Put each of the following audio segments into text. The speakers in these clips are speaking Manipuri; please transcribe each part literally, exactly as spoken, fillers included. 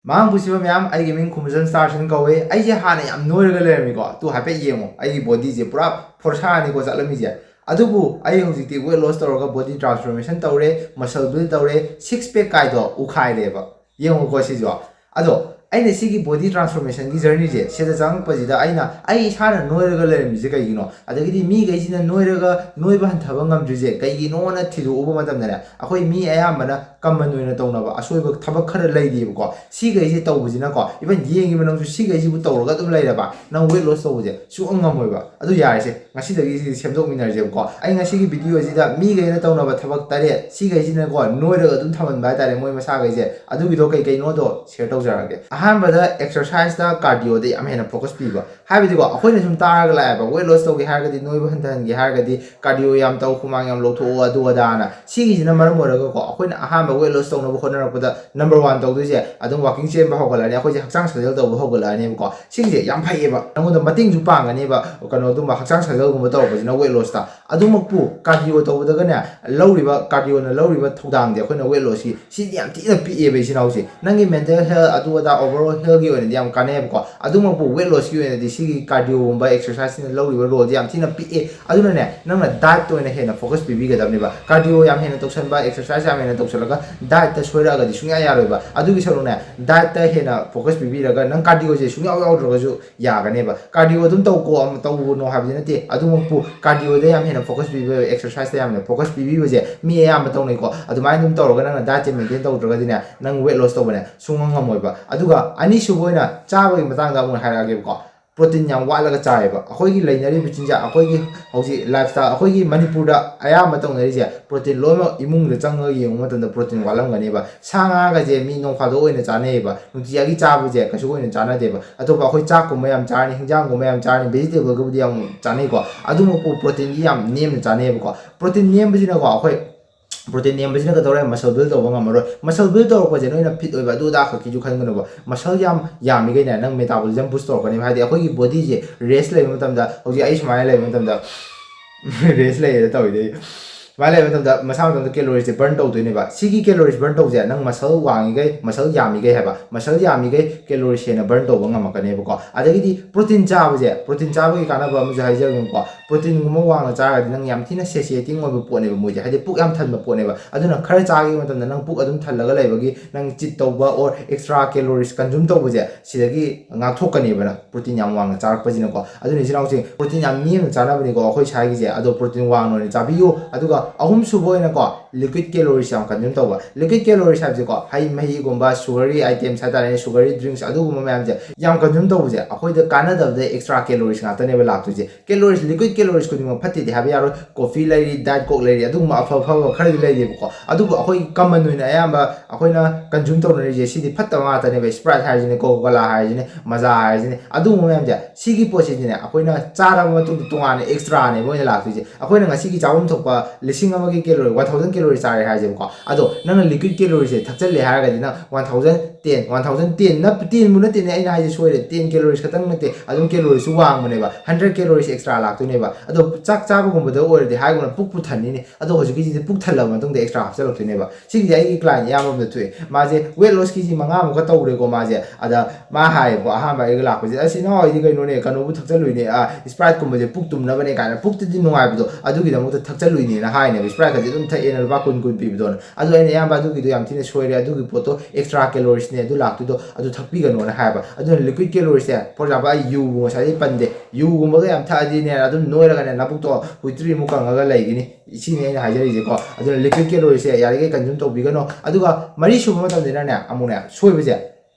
ꯃꯥꯡ ꯄꯨꯁꯤꯕ ꯃꯌꯥꯝ, ꯑꯩꯒꯤ ꯃꯤꯡ ꯈꯨꯃꯨꯖꯝ ꯁ꯭ꯇꯥꯔꯁꯟ ꯀꯧꯋꯦ꯫ ꯑꯩꯁꯦ ꯍꯥꯟꯅ ꯌꯥꯝ ꯅꯣꯏꯔꯒ ꯂꯩꯔꯝꯃꯤꯀꯣ, ꯇꯨ ꯍꯥꯏꯐꯦꯠ ꯌꯦꯡꯉꯣ, ꯑꯩꯒꯤ ꯕꯣꯗꯤꯁꯦ ꯄꯨꯔꯥ ꯐꯣꯔꯁꯥꯅꯤꯀꯣ ꯆꯠꯂꯝꯃꯤꯁꯦ꯫ ꯑꯗꯨꯕꯨ ꯑꯩ ꯍꯧꯖꯤꯛꯇꯤ ꯋꯦꯠ ꯂꯣꯁ ꯇꯧꯔꯒ ꯕꯣꯗꯤ ꯇ꯭ꯔꯥꯟꯁꯐꯣꯔꯃꯦꯁꯟ ꯇꯧꯔꯦ, ꯃꯁꯜ ꯕꯤꯜ ꯇꯧꯔꯦ, ꯁꯤꯛꯁ ꯄꯦꯛ ꯀꯥꯏꯗꯣ ꯎꯈꯥꯏꯔꯦꯕ꯫ ꯌꯦꯡꯉꯨꯀꯣ ꯁꯤꯁꯨ꯫ ꯑꯗꯣ ꯑꯩꯅ ꯁꯤꯒꯤ ꯕꯣꯗꯤ ꯇ꯭ꯔꯥꯟꯁꯐꯣꯔꯃꯦꯁꯟꯒꯤ ꯖꯔꯅꯤꯁꯦ ꯁꯤꯗ ꯆꯪꯉꯛꯄꯁꯤꯗ ꯑꯩꯅ ꯑꯩ ꯏꯁꯥꯅ ꯅꯣꯏꯔꯒ ꯂꯩꯔꯝꯃꯤꯁꯦ ꯀꯩꯒꯤꯅꯣ, ꯑꯗꯒꯤꯗꯤ ꯃꯤꯈꯩꯁꯤꯅ ꯅꯣꯏꯔꯒ ꯅꯣꯏꯕ ꯍꯟꯊꯕ ꯉꯝꯗ꯭ꯔꯤꯁꯦ ꯀꯩꯒꯤꯅꯣꯅ ꯊꯤꯗꯣꯛꯎꯕ ꯃꯇꯝꯗꯅꯦ, ꯑꯩꯈꯣꯏ ꯃꯤ ꯑꯌꯥꯝꯕꯅ ꯀꯃꯟ ꯑꯣꯏꯅ ꯇꯧꯅꯕ ꯑꯁꯣꯏꯕ ꯊꯕꯛ ꯈꯔ ꯂꯩꯔꯤꯕꯀꯣ꯫ ꯁꯤꯈꯩꯁꯦ ꯇꯧꯕꯁꯤꯅꯀꯣ, ꯏꯚꯟ ꯌꯦꯡꯉꯤꯕ ꯅꯪꯁꯨ ꯁꯤꯈꯩꯁꯤꯕꯨ ꯇꯧꯔꯒ ꯑꯗꯨꯝ ꯂꯩꯔꯕ, ꯅꯪ ꯋꯦꯠ ꯂꯣꯁ ꯇꯧꯕꯁꯦ ꯁꯨꯡꯉꯝ ꯉꯝꯃꯣꯏꯕ꯫ ꯑꯗꯨ ꯌꯥꯔꯦꯁꯦ, ꯉꯁꯤꯗꯒꯤ ꯁꯤꯗꯤ ꯁꯦꯝꯗꯣꯛꯃꯤꯟꯅꯔꯁꯦꯕꯀꯣ꯫ ꯑꯩ ꯉꯁꯤꯒꯤ ꯚꯤꯗꯤꯑꯣꯁꯤꯗ ꯃꯤꯈꯩꯅ ꯇꯧꯅꯕ ꯊꯕꯛ ꯇꯔꯦꯠ, ꯁꯤꯈꯩꯁꯤꯅꯀꯣ ꯅꯣꯏꯔꯒ ꯑꯗꯨꯝ ꯊꯝꯍꯟꯕ ꯍꯥꯏꯇꯥꯔꯦ ꯃꯣꯏ ꯃꯁꯥꯈꯩꯁꯦ꯫ ꯑꯗꯨꯒꯤꯗꯣ ꯀꯩ ꯀꯩꯅꯣꯗꯣ ꯁꯤꯌꯔ ꯇꯧꯖꯔꯛꯑꯒꯦ꯫ ꯑꯍꯥꯟꯕꯗ ꯑꯦꯛꯁꯔꯁꯥꯏꯁꯇ ꯀꯥꯔꯗꯤꯑꯣꯗ ꯌꯥꯝ ꯍꯦꯟꯅ ꯐꯣꯀꯁ ꯄꯤꯕ꯫ ꯍꯥꯏꯕꯗꯤꯀꯣ, ꯑꯩꯈꯣꯏꯅ ꯁꯨꯝ ꯇꯥꯔꯒ ꯂꯥꯛꯑꯦꯕ, ꯋꯦꯠ ꯂꯣꯁ ꯇꯧꯒꯦ ꯍꯥꯏꯔꯒꯗꯤ, ꯅꯣꯏꯕ ꯍꯟꯊꯍꯟꯒꯦ ꯍꯥꯏꯔꯒꯗꯤ ꯀꯥꯔꯗꯤꯑꯣ ꯌꯥꯝ ꯇꯧ, ꯍꯨꯃꯥꯡ ꯌꯥꯝ ꯂꯧꯊꯣꯛꯑꯣ, ꯑꯗꯨ ꯑꯗꯥꯅ꯫ ꯁꯤꯒꯤꯁꯤꯅ ꯃꯔꯝ ꯑꯣꯏꯔꯒꯀꯣ, ꯑꯩꯈꯣꯏꯅ ꯑꯍꯥꯟꯕ ꯋꯦꯠ ꯂꯣꯁ ꯇꯧꯅꯕ ꯍꯣꯠꯅꯔꯛꯄꯗ ꯅꯝꯕꯔ ꯋꯥꯟ ꯇꯧꯗꯣꯏꯁꯦ ꯑꯗꯨꯝ ꯋꯥꯀꯤꯡ ꯆꯦꯟꯕ ꯍꯧꯒꯠꯂꯛꯑꯅꯤ, ꯑꯩꯈꯣꯏꯁꯦ ꯍꯛꯆꯥꯡ ꯁꯥꯖꯦꯜ ꯇꯧꯕ ꯍꯧꯒꯠꯂꯛꯑꯅꯤꯕꯀꯣ꯫ ꯁꯤꯒꯤꯁꯦ ꯌꯥꯝ ꯐꯩꯌꯦꯕ, ꯅꯉꯣꯟꯗ ꯃꯇꯦꯡꯁꯨ ꯄꯥꯡꯒꯅꯦꯕ ꯀꯩꯅꯣꯒꯨꯝꯕ ꯍꯛꯆꯥꯡ ꯁꯥꯖꯦꯜꯒꯨꯝꯕ ꯇꯧꯔꯛꯄꯁꯤꯅ ꯋꯦꯠ ꯂꯣꯁꯇ꯫ ꯑꯗꯨꯃꯛꯄꯨ ꯀꯥꯔꯗꯤꯑꯣ ꯇꯧꯕꯗꯒꯅꯦ ꯂꯧꯔꯤꯕ, ꯀꯥꯔꯗꯤꯑꯣꯅ ꯂꯧꯔꯤꯕ ꯊꯧꯗꯥꯡꯗꯤ ꯑꯩꯈꯣꯏꯅ ꯋꯦꯠ ꯂꯣꯁꯀꯤ ꯁꯤꯗꯤ ꯌꯥꯝ ꯊꯤꯅ ꯄꯤꯛꯑꯦꯕ, ꯏꯆꯤꯟ ꯏꯅꯥꯎꯁꯦ꯫ ꯅꯪꯒꯤ ꯃꯦꯟꯇꯦꯜ ꯍꯦꯜꯊ ꯑꯗꯨ ꯑꯗꯥ ꯑꯣꯚꯔꯑꯣꯜ ꯍꯦꯜꯊꯀꯤ ꯑꯣꯏꯅꯗꯤ ꯌꯥꯝ ꯀꯥꯟꯅꯩꯌꯦꯕꯀꯣ꯫ ꯑꯗꯨꯃꯛꯄꯨ ꯋꯦꯠ ꯂꯣꯁꯀꯤ ꯑꯣꯏꯅꯗꯤ ꯁꯤꯒꯤ ꯀꯥꯔꯗꯤꯑꯣꯒꯨꯝꯕ ꯑꯦꯛꯁꯔꯁꯥꯏꯖꯁꯤꯅ ꯂꯧꯔꯤꯕ ꯔꯣꯜꯗꯤ ꯌꯝ ꯊꯤꯅ ꯄꯤꯛꯑꯦ꯫ ꯑꯗꯨꯅꯅꯦ, ꯅꯪꯅ ꯗꯥꯏꯠꯇ ꯑꯣꯏꯅ ꯍꯦꯟꯅ ꯐꯣꯀꯁ ꯄꯤꯕꯤꯒꯗꯕꯅꯦꯕ꯫ ꯀꯥꯔꯗꯤꯑꯣ ꯌꯥꯝ ꯍꯦꯟꯅ ꯇꯧꯁꯟꯕ, ꯑꯦꯛꯁꯔꯁꯥꯏꯖ ꯌꯥꯝ ꯍꯦꯟꯅ ꯇꯧꯁꯜꯂꯒ ꯗꯥꯏꯠꯇ ꯁꯣꯏꯔꯛꯑꯒꯗꯤ ꯁꯨꯡꯌꯥ ꯌꯥꯔꯣꯏꯕ꯫ ꯑꯗꯨꯒꯤ ꯁꯔꯨꯛꯅꯦ, ꯗꯥꯏꯠꯇ ꯍꯦꯟꯅ ꯐꯣꯀꯁ ꯄꯤꯕꯤꯔꯒ ꯅꯪ ꯀꯥꯔꯗꯤꯑꯣꯁꯦ ꯁꯨꯡꯌꯥꯎ ꯌꯥꯎꯗ꯭ꯔꯒꯁꯨ ꯌꯥꯒꯅꯦꯕ꯫ ꯀꯥꯔꯗꯤꯑꯣ ꯑꯗꯨꯝ ꯇꯧꯀꯣ, ꯑꯃ ꯇꯧꯒꯅꯣ ꯍꯥꯏꯕꯗꯤ ꯅꯠꯇꯦ꯫ ꯑꯗꯨꯃꯛꯄꯨ ꯀꯥꯔꯗꯤꯑꯣꯗ ꯌꯥꯝ ꯍꯦꯟꯅ ꯐꯣꯀꯁ ꯄꯤꯕ, ꯑꯦꯛꯁꯔꯁꯥꯏꯖꯇ ꯌꯥꯝ ꯍꯦꯟꯅ ꯐꯣꯀꯁ ꯄꯤꯕꯤꯕꯁꯦ ꯃꯤ ꯑꯌꯥꯝꯕ ꯇꯧꯅꯩꯀꯣ꯫ ꯑꯗꯨꯃꯥꯏꯅ ꯑꯗꯨꯝ ꯇꯧꯔꯒ ꯅꯪꯅ ꯗꯥꯏꯠꯁꯦ ꯃꯦꯟꯇꯦꯟ ꯇꯧꯗ꯭ꯔꯒꯗꯤꯅꯦ, ꯅꯪ ꯋꯦꯠ ꯂꯣꯁ ꯇꯧꯕꯅꯦ ꯁꯨꯡꯉꯝ ꯉꯝꯃꯣꯏꯕ꯫ ꯑꯗꯨꯒ ꯑꯅꯤꯁꯨꯕ ꯑꯣꯏꯅ ꯆꯥꯕꯒꯤ ꯃꯇꯥꯡꯗ ꯑꯃꯨꯛ ꯍꯥꯏꯔꯛꯑꯒꯦꯕꯀꯣ꯫ ꯄ꯭ꯔꯣꯇꯤꯟ ꯌꯥꯝ ꯋꯥꯠꯂꯒ ꯆꯥꯏꯌꯦꯕ꯫ ꯑꯩꯈꯣꯏꯒꯤ ꯂꯩꯅꯔꯤꯕ ꯆꯤꯟꯖꯥꯛ, ꯑꯩꯈꯣꯏꯒꯤ ꯍꯧꯖꯤꯛ ꯂꯥꯏꯐ ꯁ꯭ꯇꯥꯏꯜ, ꯑꯩꯈꯣꯏꯒꯤ ꯃꯅꯤꯄꯨꯔꯗ ꯑꯌꯥꯝꯕ ꯇꯧꯅꯔꯤꯁꯦ, ꯄ꯭ꯔꯣꯇꯤꯟ ꯂꯣꯏꯅꯃꯛ ꯏꯃꯨꯡꯗ ꯆꯪꯉꯒ ꯌꯦꯡꯕ ꯃꯇꯝꯗ ꯄ꯭ꯔꯣꯇꯤꯟ ꯋꯥꯠꯂꯝꯒꯅꯦꯕ꯫ ꯁꯥ ꯉꯥꯒꯁꯦ ꯃꯤ ꯅꯣꯡ ꯐꯥꯗꯣꯛ ꯑꯣꯏꯅ ꯆꯥꯅꯩꯌꯦꯕ, ꯅꯨꯡꯇꯤꯖꯥꯒꯤ ꯆꯥꯕꯁꯦ ꯀꯩꯁꯨ ꯑꯣꯏꯅ ꯆꯥꯅꯗꯦꯕ꯫ ꯑꯇꯣꯞꯄ ꯑꯩꯈꯣꯏ ꯆꯥꯛꯀꯨꯝꯕ ꯌꯥꯝ ꯆꯥꯔꯅꯤ, ꯍꯤꯟꯖꯥꯡꯒꯨꯝꯕ ꯌꯥꯝ ꯆꯥꯔꯅꯤ, ꯚꯦꯖꯤꯇꯦꯕꯜꯒꯕꯨꯗꯤ ꯌꯥꯝ ꯆꯥꯅꯩꯀꯣ꯫ ꯑꯗꯨꯃꯛꯄꯨ ꯄ꯭ꯔꯣꯇꯤꯟꯗꯤ ꯌꯥꯝ ꯅꯦꯝꯅ ꯆꯥꯅꯩꯌꯦꯕꯀꯣ꯫ ꯄ꯭ꯔꯣꯇꯤꯟ ꯅꯦꯝꯕꯁꯤꯅꯀꯣ, ꯑꯩꯈꯣꯏ ꯄ꯭ꯔꯣꯇꯤꯟ ꯅꯦꯝꯕꯁꯤꯅ ꯀꯩꯗꯧꯔꯦ? ꯃꯁꯜ ꯕꯤꯜ ꯇꯧꯕ ꯉꯝꯃꯔꯣꯏ꯫ ꯃꯁꯜ ꯕꯤꯜ ꯇꯧꯔꯛꯄꯁꯦ ꯅꯣꯏꯅ ꯐꯤꯠ ꯑꯣꯏꯕ ꯑꯗꯨ ꯑꯗꯥ ꯈꯛꯀꯤꯁꯨ ꯈꯟꯒꯅꯨꯕ꯫ ꯃꯁꯜ ꯌꯥꯝ ꯌꯥꯝꯃꯤꯈꯩꯅꯦ, ꯅꯪ ꯃꯦꯇꯥꯕꯣꯂꯤꯖꯝ ꯕꯨꯁ ꯇꯧꯔꯛꯀꯅꯦꯕ꯫ ꯍꯥꯏꯗꯤ ꯑꯩꯈꯣꯏꯒꯤ ꯕꯣꯗꯤꯁꯦ ꯔꯦꯁ ꯂꯩꯕ ꯃꯇꯝꯗ, ꯍꯧꯖꯤꯛ ꯑꯩ ꯁꯨꯃꯥꯏꯅ ꯂꯩꯕ ꯃꯇꯝꯗ ꯔꯦꯁ ꯂꯩꯌꯦꯅ ꯇꯧꯔꯤꯗꯤ ꯁꯨꯃꯥꯏꯅ ꯂꯩꯕ ꯃꯇꯝꯗ ꯃꯁꯥ ꯃꯇꯣꯝꯗ calories ꯁꯦ burn ꯇꯧꯗꯣꯏꯅꯦꯕ꯫ ꯁꯤꯒꯤ calories burn ꯇꯧꯕꯁꯦ ꯅꯪ muscle ꯋꯥꯡꯉꯤꯈꯩ, muscle ꯌꯥꯝꯃꯤꯈꯩ ꯍꯥꯏꯕ, muscle ꯌꯥꯝꯃꯤꯈꯩ calories ꯍꯦꯟꯅ burn ꯇꯧꯕ ꯉꯝꯃꯛꯀꯅꯦꯕꯀꯣ꯫ ꯑꯗꯒꯤꯗꯤ protein ꯆꯥꯕꯁꯦ, protein ꯆꯥꯕꯒꯤ ꯀꯥꯟꯅꯕ ꯑꯃꯁꯨ ꯍꯥꯏꯖꯔꯒꯦꯀꯣ꯫ Protein ꯒꯨꯝꯕ ꯋꯥꯡꯅ ꯆꯥꯔꯒꯗꯤ ꯅꯪ ꯌꯥꯝ ꯊꯤꯅ satiating ꯑꯣꯏꯕ ꯄꯣꯠꯅꯦꯕ ꯃꯣꯏꯁꯦ, ꯍꯥꯏꯗꯤ ꯄꯨꯛ ꯌꯥꯝ ꯊꯟꯕ ꯄꯣꯠꯅꯦꯕ꯫ ꯑꯗꯨꯅ ꯈꯔ ꯆꯥꯈꯤꯕ ꯃꯇꯝꯗ ꯅꯪ ꯄꯨꯛ ꯑꯗꯨꯝ ꯊꯜꯂꯒ ꯂꯩꯕꯒꯤ ꯅꯪ cheat ꯇꯧꯕ or extra calories consume ꯇꯧꯕꯁꯦ ꯁꯤꯗꯒꯤ ꯉꯥꯛꯊꯣꯛꯀꯅꯦꯕ ꯅꯪ protein ꯌꯥꯝ ꯋꯥꯡꯅ ꯆꯥꯔꯛꯄꯁꯤꯅꯀꯣ꯫ ꯑꯗꯨꯅ ꯏꯆꯤꯟ ꯏꯅꯥꯎꯁꯤꯡ, protein ꯌꯥꯝ ꯅꯦꯝꯅ ꯆꯥꯅꯕꯅꯤꯀꯣ ꯑꯩꯈꯣꯏ ꯁ꯭ꯋꯥꯏꯒꯤꯁꯦ, ꯑꯗꯣ protein ꯋꯥꯡꯅ ꯑꯣꯏꯅ ꯆꯥꯕꯤꯌꯨ꯫ ꯑꯗꯨꯒ ꯑꯍꯨꯝꯁꯨꯕ ꯑꯣꯏꯅꯀꯣ, liquid calories ꯌꯥꯝ consume ꯇꯧꯕ꯫ Liquid calories ꯍꯥꯏꯕꯁꯦꯀꯣ, ꯍꯩ ꯃꯍꯤꯒꯨꯝꯕ, sugary items ꯍꯥꯏꯇꯥꯔꯦꯅꯦ, sugary drinks ꯑꯗꯨꯒꯨꯝꯕ ꯃꯌꯥꯝꯁꯦ ꯌꯥꯝ consume ꯇꯧꯕꯁꯦ ꯑꯩꯈꯣꯏꯗ ꯀꯥꯟꯅꯗꯕꯗ extra calories ꯉꯥꯛꯇꯅꯦꯕ ꯂꯥꯛꯇꯣꯏꯁꯦ꯫ Calories, liquid calories ꯈꯨꯗꯤꯡꯃꯛ ꯐꯠꯇꯦꯗꯤ ꯍꯥꯏꯕ ꯌꯥꯔꯣꯏ꯫ Coffee ꯂꯩꯔꯤ, diet coke ꯂꯩꯔꯤ, ꯑꯗꯨꯒꯨꯝꯕ ꯑꯐ ꯑꯐꯕ ꯈꯔꯗꯤ ꯂꯩꯔꯤꯕꯀꯣ꯫ ꯑꯗꯨꯕꯨ ꯑꯩꯈꯣꯏ common ꯑꯣꯏꯅ ꯑꯌꯥꯝꯕ ꯑꯩꯈꯣꯏꯅ consume ꯇꯧꯅꯔꯤꯁꯦ ꯁꯤꯗꯤ ꯐꯠꯇꯕ ꯉꯥꯛꯇꯅꯦꯕ꯫ Sprite ꯍꯥꯏꯔꯤꯁꯤꯅꯦ, Coca Cola ꯍꯥꯏꯔꯤꯁꯤꯅꯦ, Maaza ꯍꯥꯏꯔꯤꯁꯤꯅꯦ, ꯑꯗꯨꯒꯨꯝꯕ ꯃꯌꯥꯝꯁꯦ, ꯁꯤꯒꯤ ꯄꯣꯠꯁꯤꯗꯤꯅꯦ ꯑꯩꯈꯣꯏꯅ ꯆꯥꯔꯕ ꯃꯇꯨꯡꯗ ꯇꯣꯉꯥꯟꯅ extra ꯅꯦꯕ ꯑꯣꯏꯅ ꯂꯥꯛꯇꯣꯏꯁꯦ꯫ ꯑꯩꯈꯣꯏꯅ ꯉꯁꯤꯒꯤ ꯆꯥꯐꯝ ꯊꯣꯛꯄ ꯂꯤꯁꯤꯡ ꯑꯃꯒꯤ calorie, one thousand calorie ꯆꯥꯔꯦ ꯍꯥꯏꯁꯦꯕꯀꯣ꯫ ꯑꯗꯣ ꯅꯪꯅ liquid calories ꯁꯦ ꯊꯛꯆꯜꯂꯦ ꯍꯥꯏꯔꯒꯗꯤ ꯅꯪ one thousand ten, one thousand ten ꯅ, ten ꯕꯨ ꯅꯠꯇꯦꯅꯦ ꯑꯩꯅ ꯍꯥꯏꯁꯦ, ꯁꯣꯏꯔꯦ, ten calories ꯈꯛꯇꯪ ꯅꯠꯇꯦ, ꯑꯗꯨꯝ calories ꯁꯨ ꯋꯥꯡꯕꯅꯦꯕ, hundred calories extra ꯂꯥꯛꯇꯣꯏꯅꯦꯕ꯫ ꯑꯗꯣ ꯆꯥꯛ ꯆꯥꯕꯒꯨꯝꯕꯗ ꯑꯣꯏꯔꯗꯤ ꯍꯥꯏꯒꯨꯝꯅ ꯄꯨꯛ ꯄꯨꯊꯟꯅꯤꯅꯦ, ꯑꯗꯣ ꯍꯧꯖꯤꯛꯀꯤꯁꯤꯗꯤ ꯄꯨꯛ ꯊꯜꯂꯕ ꯃꯇꯨꯡꯗ extra ꯍꯥꯞꯆꯜꯂꯛꯇꯣꯏꯅꯦꯕ꯫ ꯁꯤꯒꯤꯗꯤ ꯑꯩꯒꯤ client ꯑꯌꯥꯝꯕ ꯑꯃꯗ ꯊꯣꯛꯑꯦ꯫ ꯃꯥꯁꯦ weight loss ꯀꯦ ꯖꯤ ꯃꯉꯥꯃꯨꯛꯀ ꯇꯧꯔꯦꯀꯣ ꯃꯥꯁꯦ꯫ ꯑꯗ ꯃꯥ ꯍꯥꯏꯌꯦꯕꯀꯣ, ꯑꯍꯥꯟꯕ ꯑꯩꯒ ꯂꯥꯛꯄꯁꯦ, "ꯑꯁ ꯏꯅꯥꯎ, ꯑꯩꯗꯤ ꯀꯩꯅꯣꯅꯦ, ꯀꯩꯅꯣꯕꯨ ꯊꯛꯆꯜꯂꯨꯏꯅꯦ, ꯑ, Sprite ꯀꯨꯝꯕꯁꯦ ꯄꯨꯛ ꯇꯨꯝꯅꯕꯅꯦ" ꯀꯥꯏꯅ, ꯄꯨꯛꯇꯗꯤ ꯅꯨꯡꯉꯥꯏꯕꯗꯣ, ꯑꯗꯨꯒꯤꯗꯃꯛꯇ ꯊꯛꯆꯜꯂꯨꯏꯅꯦꯅ ꯍꯥꯏꯅꯦꯕ꯫ Sprite ꯀꯁꯦ ꯑꯗꯨꯝ ꯊꯛꯑꯦꯅ, ꯂꯨꯄꯥ ꯀꯨꯟ, ꯀꯨꯟ ꯄꯤꯕꯗꯣꯅ꯫ ꯑꯗꯣ ꯑꯩꯅ, "ꯏꯌꯥꯝꯕ, ꯑꯗꯨꯒꯤꯗꯣ ꯌꯥꯝ ꯊꯤꯅ ꯁꯣꯏꯔꯦ, ꯑꯗꯨꯒꯤ ꯄꯣꯠꯇꯣ extra calories ꯅꯦ, ꯑꯗꯨ ꯂꯥꯛꯇꯣꯏꯗꯣ, ꯑꯗꯨ ꯊꯛꯄꯤꯒꯅꯣꯅ" ꯍꯥꯏꯕ꯫ ꯑꯗꯨꯅ liquid calories say, for example, ꯑꯩ ꯌꯨꯕꯨ ꯉꯁꯥꯏꯗꯩ ꯄꯟꯗꯦ, ꯌꯨꯒꯨꯝꯕꯒ ꯌꯥꯝ ꯊꯛꯑꯗꯤꯅꯦ, ꯑꯗꯨꯝ ꯅꯣꯏꯔꯒꯅꯦ, ꯅꯕꯨꯛꯇꯣ ꯍꯨꯏꯇ꯭ꯔꯤꯃꯨꯛ ꯀꯪꯉꯒ ꯂꯩꯒꯅꯤ꯫ ꯁꯤꯅꯤ ꯑꯩꯅ ꯍꯥꯏꯖꯔꯤꯁꯦꯀꯣ꯫ ꯑꯗꯨꯅ liquid calories ꯁꯦ ꯌꯥꯔꯤꯈꯩ consume ꯇꯧꯕꯤꯒꯅꯣ꯫ ꯑꯗꯨꯒ ꯃꯔꯤꯁꯨꯕ ꯃꯇꯝꯁꯤꯅꯅꯦ, ꯑꯃꯨꯛꯅꯦ ꯁꯣꯏꯕꯁꯦ,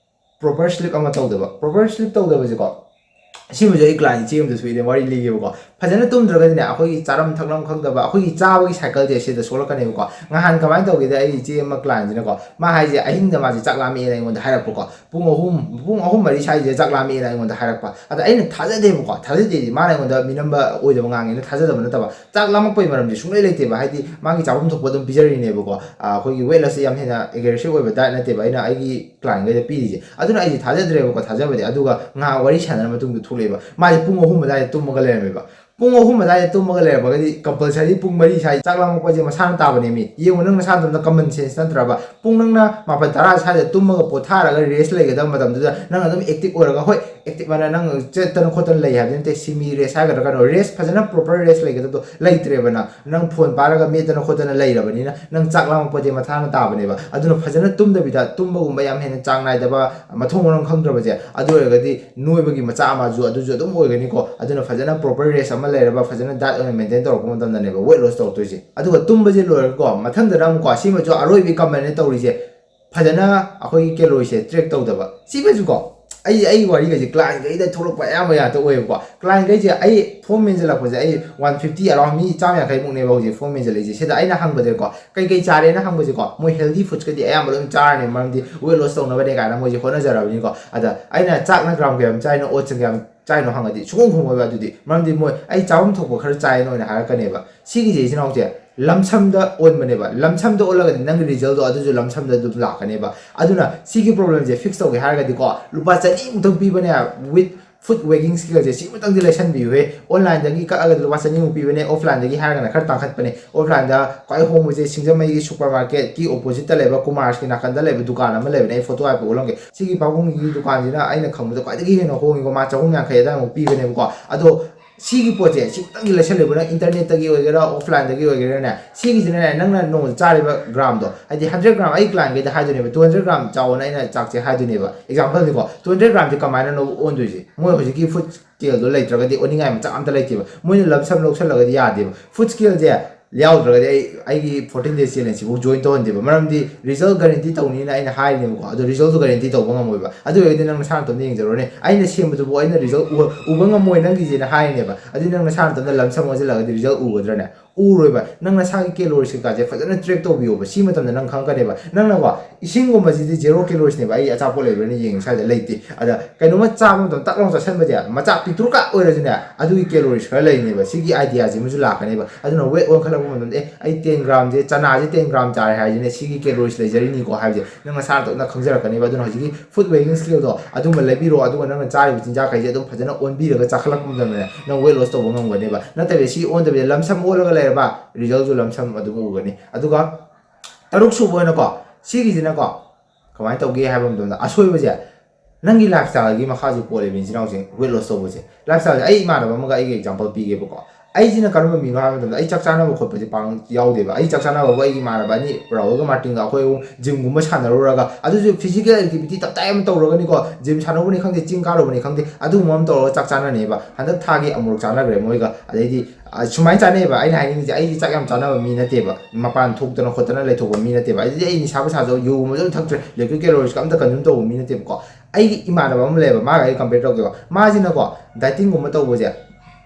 proper sleep ꯑꯃ ꯇꯧꯗꯕ꯫ Proper sleep ꯇꯧꯗꯕꯁꯦꯀꯣ, ꯁꯤꯃꯁꯨ ꯑꯩ client ꯏꯆꯦ ꯑꯃꯗ ꯊꯣꯛꯏꯅꯦ, ꯋꯥꯔꯤ ꯂꯤꯒꯦꯕꯀꯣ꯫ ꯐꯖꯅ ꯇꯨꯝꯗ꯭ꯔꯒꯗꯤꯅꯦ, ꯑꯩꯈꯣꯏꯒꯤ ꯆꯥꯔꯝ ꯊꯛꯂꯝ ꯈꯪꯗꯕ, ꯑꯩꯈꯣꯏꯒꯤ ꯆꯥꯕꯒꯤ cycle ꯁꯦ ꯁꯤꯗ ꯁꯣꯛꯂꯛꯀꯅꯦꯕꯀꯣ꯫ ꯅꯍꯥꯟ ꯀꯃꯥꯏꯅ ꯇꯧꯒꯦꯗ, ꯑꯩ ꯏꯆꯦ ꯑꯃ client ꯁꯤꯅꯀꯣ, ꯃꯥ ꯍꯥꯏꯁꯦ ꯑꯍꯤꯡꯗ ꯃꯥꯁꯦ ꯆꯥꯛ ꯂꯥꯝꯃꯛꯑꯦꯅ ꯑꯩꯉꯣꯟꯗ ꯍꯥꯏꯔꯛꯄꯀꯣ꯫ ꯄꯨꯡ ꯑꯍꯨꯝ, ꯄꯨꯡ ꯑꯍꯨꯝ ꯃꯔꯤ ꯁ꯭ꯋꯥꯏꯁꯤꯗ ꯆꯥꯛ ꯂꯥꯝꯃꯛꯑꯦꯅ ꯑꯩꯉꯣꯟꯗ ꯍꯥꯏꯔꯛꯄ꯫ ꯑꯗ ꯑꯩꯅ ꯊꯥꯖꯗꯦꯕꯀꯣ, ꯊꯥꯖꯗꯦꯗꯤ ꯃꯥꯅ ꯑꯩꯉꯣꯟꯗ ꯃꯤꯅꯝꯕ ꯑꯣꯏꯗꯕ ꯉꯥꯡꯉꯦꯅ ꯊꯥꯖꯗꯕ ꯅꯠꯇꯕ, ꯆꯥꯛ ꯂꯥꯝꯃꯛꯄꯒꯤ ꯃꯔꯝꯁꯦ ꯁꯨꯡꯂꯩ ꯂꯩꯇꯦꯕ꯫ ꯍꯥꯏꯗꯤ ꯃꯥꯒꯤ ꯆꯥꯐꯝ ꯊꯣꯛꯄ ꯑꯗꯨꯝ ꯄꯤꯖꯔꯤꯅꯦꯕꯀꯣ꯫ ꯑ, ꯑꯩꯈꯣꯏꯒꯤ weight loss ꯁꯦ ꯌꯥꯝ ꯍꯦꯟꯅ aggressive ꯑꯣꯏꯕ diet ꯅꯠꯇꯦꯕ꯫ ꯑꯩꯅ ꯑꯩꯒꯤ client ꯈꯩꯗ ꯄꯤꯔꯤꯁꯦ꯫ ꯑꯗꯨꯅ ꯑꯩꯁꯦ ꯊꯥꯖꯗ꯭ꯔꯦꯕꯀꯣ, ꯊꯥꯖꯕꯗꯤ꯫ ꯑꯗꯨꯒ ꯉꯥꯏꯍꯥꯛ ꯋꯥꯔꯤ ꯁꯥꯟꯅꯔ ꯃꯇꯨꯡꯗ ꯊꯣꯛꯂꯛꯑꯦꯕ꯫ ꯃꯥꯁꯦ ꯄꯨꯡ ꯑꯍꯨꯝ ꯑꯗꯨꯋꯥꯏꯗ ꯇꯨꯝꯃꯒ ꯂꯩꯔꯝꯃꯦꯕ꯫ ꯄꯨꯡ ꯑꯍꯨꯝ ꯑꯗꯨꯋꯥꯏꯗ ꯇꯨꯝꯃꯒ ꯂꯩꯔꯝꯃꯒꯗꯤ compulsory ꯄꯨꯡ ꯃꯔꯤ ꯁ꯭ꯋꯥꯏꯗ ꯆꯥꯛ ꯂꯥꯝꯃꯛꯄꯁꯦ ꯃꯁꯥꯅ ꯇꯥꯕꯅꯦ ꯃꯤ꯫ ꯌꯦꯡꯉꯣ, ꯅꯪ ꯅꯁꯥ ꯅꯇꯣꯝꯇ common sense ꯅꯠꯇ꯭ꯔꯕ? ꯄꯨꯡ ꯅꯪꯅ ꯃꯥꯄꯟ ꯇꯔꯥ ꯁ꯭ꯋꯥꯏꯗ ꯇꯨꯝꯃꯒ ꯄꯣꯊꯥꯔꯒ rest ꯂꯩꯒꯗꯕ ꯃꯇꯝꯗꯨꯗ ꯅꯪ ꯑꯗꯨꯝ active ꯑꯣꯏꯔꯒ, ꯍꯣꯏ, active ꯑꯅ ꯅꯪ ꯆꯠꯇꯅ ꯈꯣꯠꯇꯅ ꯂꯩ ꯍꯥꯏꯕꯗꯤ ꯅꯠꯇꯦ, semi rest ꯍꯥꯏꯒꯗ꯭ꯔꯥ ꯀꯩꯅꯣ, rest, ꯐꯖꯅ proper rest ꯂꯩꯒꯗꯕꯗꯣ ꯂꯩꯇ꯭ꯔꯦꯕ ꯅꯪ꯫ ꯅꯪ phone ꯄꯥꯏꯔꯒ ꯃꯦꯠꯇꯅ ꯈꯣꯠꯇꯅ ꯂꯩꯔꯕꯅꯤꯅ ꯅꯪ ꯆꯥꯛ ꯂꯥꯝꯃꯛꯄꯗꯤ ꯃꯊꯥꯅ ꯇꯥꯕꯅꯦꯕ꯫ ꯑꯗꯨꯅ ꯐꯖꯅ ꯇꯨꯝꯗꯕꯤꯗ, ꯇꯨꯝꯕꯒꯨꯝꯕ ꯌꯥꯝ ꯍꯦꯟꯅ ꯆꯥꯡ ꯅꯥꯏꯗꯕ, ꯃꯊꯣꯡ ꯃꯔꯝ ꯈꯪꯗ꯭ꯔꯕꯁꯦ, ꯑꯗꯨ ꯑꯣꯏꯔꯒꯗꯤ ꯅꯣꯏꯕꯒꯤ ꯃꯆꯥꯛ ꯑꯃꯁꯨ ꯑꯗꯨꯁꯨ ꯑꯗꯨꯝ ꯑꯣꯏꯒꯅꯤꯀꯣ꯫ ꯑꯗꯨꯅ ꯐꯖꯅ proper rest ꯑꯃ ꯂꯩꯔꯕ, ꯐꯖꯅ diet ꯑꯣꯏꯅ maintain ꯇꯧꯔꯛꯄ ꯃꯇꯝꯗꯅꯦꯕ weight loss ꯇꯧꯔꯛꯇꯣꯏꯁꯦ꯫ ꯑꯗꯨꯒ ꯇꯨꯝꯕꯁꯦ ꯂꯣꯏꯔꯒꯀꯣ, ꯃꯊꯪꯗꯅ ꯑꯃꯨꯛꯀꯣ, ꯁꯤꯃꯁꯨ ꯑꯔꯣꯏꯕꯒꯤ commonꯅꯦ ꯇꯧꯔꯤꯁꯦ, ꯐꯖꯅ ꯑꯩꯈꯣꯏꯒꯤ calorie ꯁꯦ track ꯇꯧꯗꯕ꯫ ꯁꯤꯃꯁꯨꯀꯣ, ꯑꯩ, ꯑꯩ ꯋꯥꯔꯤꯒꯁꯦ client ꯈꯩꯗ ꯊꯣꯛꯂꯛꯄ ꯑꯌꯥꯝꯕ ꯉꯥꯛꯇ ꯑꯣꯏꯌꯦꯕꯀꯣ꯫ Client ꯈꯩꯁꯦ ꯑꯩ form ꯃꯦꯟꯁꯤꯜꯂꯛꯄꯁꯦ, ꯑꯩ one fifty, around ꯃꯤ ꯆꯥꯝꯃ ꯌꯥꯡꯈꯩ ꯃꯨꯛꯅꯦꯕ ꯍꯧꯖꯤꯛ form ꯃꯦꯟꯁꯤꯜꯂꯛꯏꯁꯦ꯫ ꯁꯤꯗ ꯑꯩꯅ ꯍꯪꯕꯁꯦꯀꯣ, ꯀꯩ ꯀꯩ ꯆꯥꯔꯦꯅ ꯍꯪꯕꯁꯦꯀꯣ, ꯃꯣꯏ healthy foods ꯀꯗꯤ ꯑꯌꯥꯝꯕ ꯂꯣꯏ ꯆꯥꯔꯅꯤ, ꯃꯔꯝꯗꯤ weight loss ꯇꯧꯅꯕꯅꯦ ꯀꯥꯏꯅ ꯃꯣꯏꯁꯦ ꯍꯣꯠꯅꯖꯔꯕꯅꯤꯀꯣ꯫ ꯑꯗ ꯑꯩꯅ ꯆꯥꯛꯅ gram ꯀꯌꯥꯝ ꯆꯥꯏꯅꯣ, oats ꯅ ꯀꯌꯥꯝ ꯆꯥꯏꯅꯣ ꯍꯪꯉꯗꯤ ꯁꯨꯡꯈꯨꯝ ꯈꯨꯝꯃꯣꯏꯕ꯫ ꯑꯗꯨꯗꯤ ꯃꯔꯝꯗꯤ ꯃꯣꯏ ꯑꯩ ꯆꯥꯐꯝ ꯊꯣꯛꯄ ꯈꯔ ꯆꯥꯏꯅ ꯑꯣꯏꯅ ꯍꯥꯏꯔꯛꯀꯅꯦꯕ꯫ ꯁꯤꯒꯤꯁꯦ ꯏꯆꯤꯟ ꯏꯅꯥꯎꯁꯦ lump sum ꯗ ꯑꯣꯟꯕꯅꯦꯕ꯫ Lump sum ꯗ ꯑꯣꯜꯂꯒꯗꯤ ꯅꯪꯒꯤ result ꯇꯣ ꯑꯗꯨꯁꯨ lump sum ꯗ ꯑꯗꯨꯝ ꯂꯥꯛꯀꯅꯦꯕ꯫ ꯑꯗꯨꯅ ꯁꯤꯒꯤ problem ꯁꯦ fix ꯇꯧꯒꯦ ꯍꯥꯏꯔꯒꯗꯤꯀꯣ, ꯂꯨꯄꯥ ꯆꯅꯤꯃꯨꯛꯇꯪ ꯄꯤꯕꯅꯦ, with foot weighing scale say, ꯁꯤꯃꯇꯪꯗꯤ ꯂꯩꯁꯟꯕꯤꯌꯨꯍꯦ꯫ Online ꯗꯒꯤ ꯀꯛꯑꯒꯗꯤ ꯂꯨꯄꯥ ꯆꯅꯤꯃꯨꯛ ꯄꯤꯕꯅꯦ, offline ꯗꯒꯤ ꯍꯥꯏꯔꯒꯅ ꯈꯔ ꯇꯥꯡꯈꯠꯄꯅꯦ꯫ Offline ꯗ ꯈ꯭ꯋꯥꯏ ꯍꯣꯡꯕꯁꯦ ꯁꯤꯡꯖꯃꯩꯒꯤ supermarket ꯀꯤ opposite ꯇ ꯂꯩꯕ, ꯀꯨꯃꯥꯔꯁꯀꯤ ꯅꯥꯀꯟꯗ ꯂꯩꯕ ꯗꯨꯀꯥꯟ ꯑꯃ ꯂꯩꯕꯅꯦ, ꯑꯩ photo ꯍꯥꯏꯐꯦꯠ ꯎꯠꯂꯝꯒꯦ꯫ ꯁꯤꯒꯤ ꯄꯥꯕꯨꯡꯒꯤ ꯗꯨꯀꯥꯟꯁꯤꯅ ꯑꯩꯅ ꯈꯪꯕꯗ ꯈ꯭ꯋꯥꯏꯗꯒꯤ ꯍꯦꯟꯅ ꯍꯣꯡꯉꯤꯀꯣ, ꯃꯥ ꯆꯍꯨꯝ ꯌꯥꯡꯈꯩ ꯑꯗꯨꯋꯥꯏꯃꯨꯛ ꯄꯤꯕꯅꯦꯕꯀꯣ꯫ ꯑꯗꯣ ꯁꯤꯒꯤ ꯄꯣꯠꯁꯦ ꯁꯤꯃꯇꯪꯗꯤ ꯂꯩꯁꯜꯂꯦꯕ, ꯅꯪ internet ꯇꯒꯤ ꯑꯣꯏꯒꯦꯔꯥ, offline ꯗꯒꯤ ꯑꯣꯏꯒꯦꯔꯥꯅꯦ, ꯁꯤꯒꯤꯁꯤꯅꯅꯦ, ꯅꯪꯅ ꯅꯣꯡꯃꯗ ꯆꯥꯔꯤꯕ gram ꯗꯣ, ꯍꯥꯏꯗꯤ hundred gram, ꯑꯩ client ꯈꯩꯗ ꯍꯥꯏꯗꯣꯏꯅꯦꯕ, two hundred gram ꯆꯥꯎꯑꯣꯅ ꯑꯩꯅ ꯆꯥꯛꯁꯦ ꯍꯥꯏꯗꯣꯏꯅꯦꯕ, example ꯅꯤꯀꯣ꯫ Two hundred gram ꯁꯦ ꯀꯃꯥꯏꯅꯅꯣ ꯑꯣꯟꯗꯣꯏꯁꯦ? ꯃꯣꯏ ꯍꯧꯖꯤꯛꯀꯤ foot scale ꯗꯣ ꯂꯩꯇ꯭ꯔꯒꯗꯤ ꯑꯣꯟꯅꯤꯡꯉꯥꯏ ꯃꯆꯥꯛ ꯑꯝꯇ ꯂꯩꯇꯦꯕ꯫ ꯃꯣꯏꯅ lump sum ꯂꯧꯁꯜꯂꯒꯗꯤ ꯌꯥꯗꯦꯕ꯫ Foot scale ꯁꯦ ꯌꯥꯎꯗ꯭ꯔꯒꯗꯤ ꯑꯩ ꯑꯩꯒꯤ fourteen days challenge ꯁꯤꯐꯥꯎ join ꯇꯧꯍꯟꯗꯦꯕ, ꯃꯔꯝꯗꯤ result guarantee ꯇꯧꯅꯤꯅ ꯑꯩꯅ ꯍꯥꯏꯔꯤꯅꯦꯕꯀꯣ, ꯑꯗꯣ result ꯇꯣ guarantee ꯇꯧꯕ ꯉꯝꯃꯣꯏꯕ꯫ ꯑꯗꯨ ꯑꯣꯏꯔꯒꯗꯤ ꯅꯪ ꯅꯁꯥ ꯅꯇꯣꯝꯇ ꯌꯦꯡꯖꯔꯣꯅꯦ, ꯑꯩꯅ ꯁꯦꯝꯕꯗꯨꯕꯨ ꯑꯩꯅ result ꯎꯕ, ꯎꯕ ꯉꯝꯃꯣꯏ ꯅꯪꯒꯤꯁꯦꯅ ꯍꯥꯏꯔꯤꯅꯦꯕ꯫ ꯑꯗꯨꯗꯤ ꯅꯪ ꯅꯁꯥ ꯅꯇꯣꯝꯇ lump sum ꯑꯣꯟꯁꯤꯜꯂꯒꯗꯤ result ꯎꯒꯗ꯭ꯔꯅꯦ? ꯎꯔꯣꯏꯕ꯫ ꯅꯪ ꯅꯁꯥꯒꯤ calories ꯀꯩꯀꯥꯁꯦ ꯐꯖꯅ track ꯇꯧꯕꯤꯌꯣꯕ꯫ ꯁꯤ ꯃꯇꯝꯗ ꯅꯪ ꯈꯪꯉꯛꯀꯅꯦꯕ꯫ ꯅꯪꯅꯀꯣ, ꯏꯁꯤꯡꯒꯨꯝꯕꯁꯤꯗꯤ zero caloriesꯅꯦꯕ꯫ ꯑꯩ ꯑꯆꯥꯄꯣꯠ ꯂꯩꯕ꯭ꯔꯥꯅ ꯌꯦꯡꯉꯤ, ꯁ꯭ꯋꯥꯏꯗ ꯂꯩꯇꯦ꯫ ꯑꯗ ꯀꯩꯅꯣꯝꯃ ꯆꯥꯕ ꯃꯇꯝꯗ ꯇꯛ ꯂꯥꯎ ꯆꯥꯁꯟꯕꯁꯦ, ꯃꯆꯥ ꯄꯤꯛꯇ꯭ꯔꯨꯀ ꯑꯣꯏꯔꯁꯨꯅꯦ, ꯑꯗꯨꯒꯤ calories ꯈꯔ ꯂꯩꯅꯦꯕ꯫ ꯁꯤꯒꯤ ideaꯁꯤꯃꯁꯨ ꯂꯥꯛꯀꯅꯦꯕ꯫ ꯑꯗꯨꯅ weight ꯑꯣꯟꯈꯠꯂꯛꯄ ꯃꯇꯝꯗ, "ꯑꯦ, ꯑꯩ ten gramꯁꯦ, ꯆꯅꯥꯁꯦ ten gram ꯆꯥꯔꯦ ꯍꯥꯏꯁꯤꯅꯦ, ꯁꯤꯒꯤ calories ꯂꯩꯖꯔꯤꯅꯤꯀꯣ" ꯍꯥꯏꯕꯁꯦ ꯅꯪ ꯅꯁꯥꯅ ꯇꯞꯅ ꯈꯪꯖꯔꯛꯀꯅꯦꯕ꯫ ꯑꯗꯨꯅ ꯍꯧꯖꯤꯛꯀꯤ food weighing scaleꯗꯣ ꯑꯗꯨꯃ ꯂꯩꯕꯤꯔꯣ, ꯑꯗꯨꯒ ꯅꯪꯅ ꯆꯥꯔꯤꯕ ꯆꯤꯟꯖꯥꯛꯈꯩꯁꯦ ꯑꯗꯨꯝ ꯐꯖꯅ ꯑꯣꯟꯕꯤꯔꯒ ꯆꯥꯈꯠꯂꯛꯄ ꯃꯇꯝꯗꯅꯦ, ꯅꯪ weight loss ꯇꯧꯕ ꯉꯝꯒꯅꯦꯕ꯫ ꯅꯠꯇꯕꯤꯗ ꯁꯤ ꯑꯣꯟꯗꯕꯤꯗ ꯂꯝꯁꯝ ꯑꯣꯜꯂꯒ ꯂꯩꯔꯕ, resultꯁꯨ ꯂꯝꯁꯝ ꯑꯗꯨꯝ ꯎꯒꯅꯤ꯫ ꯑꯗꯨꯒ ꯇꯔꯨꯛ ꯁꯨꯕ ꯑꯣꯏꯅꯀꯣ, ꯁꯤꯒꯤꯁꯤꯅꯀꯣ, ꯀꯃꯥꯏꯅ ꯇꯧꯒꯦ ꯍꯥꯏꯕ ꯃꯇꯝꯗ, ꯑꯁꯣꯏꯕꯁꯦ ꯅꯪꯒꯤ lifestyleꯒꯤ ꯃꯈꯥꯁꯨ ꯄꯣꯜꯂꯦꯕ, ꯏꯆꯤꯟ ꯏꯅꯥꯎꯁꯤꯡ weight loss ꯇꯧꯕꯁꯦ꯫ Lifestyleꯁꯦ, ꯑꯩ ꯏꯃꯥꯟꯅꯕ ꯑꯃꯒ ꯑꯩꯒꯤ example ꯄꯤꯒꯦꯕꯀꯣ꯫ ꯑꯩꯁꯤꯅ ꯀꯔꯝꯕ ꯃꯤꯅꯣ ꯍꯥꯏꯕ ꯃꯇꯝꯗ, ꯑꯩ ꯆꯥꯛ ꯆꯥꯅꯕ ꯈꯣꯠꯄꯁꯦ ꯄꯥꯡ ꯌꯥꯎꯗꯦꯕ꯫ ꯑꯩ ꯆꯥꯛ ꯆꯥꯅꯕꯕꯨ ꯑꯩꯒꯤ ꯏꯃꯥꯟꯅꯕ ꯑꯅꯤ, ꯔꯥꯍꯨꯜꯒ ꯃꯥꯔꯇꯤꯟꯒ, ꯑꯩꯈꯣꯏ ꯑꯍꯨꯝ gymꯒꯨꯝꯕ ꯁꯥꯟꯅꯔꯨꯔꯒ, ꯑꯗꯨꯁꯨ physical activity ꯇꯞꯇꯥꯏ ꯑꯃ ꯇꯧꯔꯒꯅꯤꯀꯣ, gym ꯁꯥꯟꯅꯔꯨꯕꯅꯤ ꯈꯪꯗꯦ, ꯆꯤꯡ ꯀꯥꯔꯨꯕꯅꯤ ꯈꯪꯗꯦ, ꯑꯗꯨꯒꯨꯝꯕ ꯑꯃ ꯇꯧꯔꯒ ꯆꯥꯛ ꯆꯥꯅꯅꯦꯕ꯫ ꯍꯟꯗꯛ ꯊꯥꯒꯤ ꯑꯃꯨꯔꯛ ꯆꯥꯅꯈ꯭ꯔꯦ ꯃꯣꯏꯒ꯫ ꯑꯗꯩꯗꯤ, ꯑ, ꯁꯨꯃꯥꯏꯅ ꯆꯥꯅꯩꯑꯕ꯫ ꯑꯩꯅ ꯍꯥꯏꯅꯤꯡꯉꯤꯁꯦ, ꯑꯩꯗꯤ ꯆꯥꯛ ꯌꯥꯝ ꯆꯥꯅꯕ ꯃꯤ ꯅꯠꯇꯦꯕ, ꯃꯄꯥꯟ ꯊꯣꯛꯇꯅ ꯈꯣꯠꯇꯅ ꯂꯩꯊꯣꯛꯄ ꯃꯤ ꯅꯠꯇꯦꯕ꯫ ꯑꯗꯩꯗꯤ ꯑꯩ ꯅꯤꯁꯥ ꯄꯁꯥꯁꯨ, ꯌꯨꯒꯨꯝꯕꯁꯨ ꯑꯗꯨꯝ ꯊꯛꯇ꯭ꯔꯦ, liquid calories ꯑꯝꯇ consume ꯇꯧꯕ ꯃꯤ ꯅꯠꯇꯦꯕꯀꯣ꯫ ꯑꯩꯒꯤ ꯏꯃꯥꯟꯅꯕ ꯑꯃ ꯂꯩꯌꯦꯕ, ꯃꯥꯒ ꯑꯩ compare ꯇꯧꯒꯦꯕ꯫ ꯃꯥꯁꯤꯅꯀꯣ, dietingꯒꯨꯝꯕ ꯇꯧꯕꯁꯦ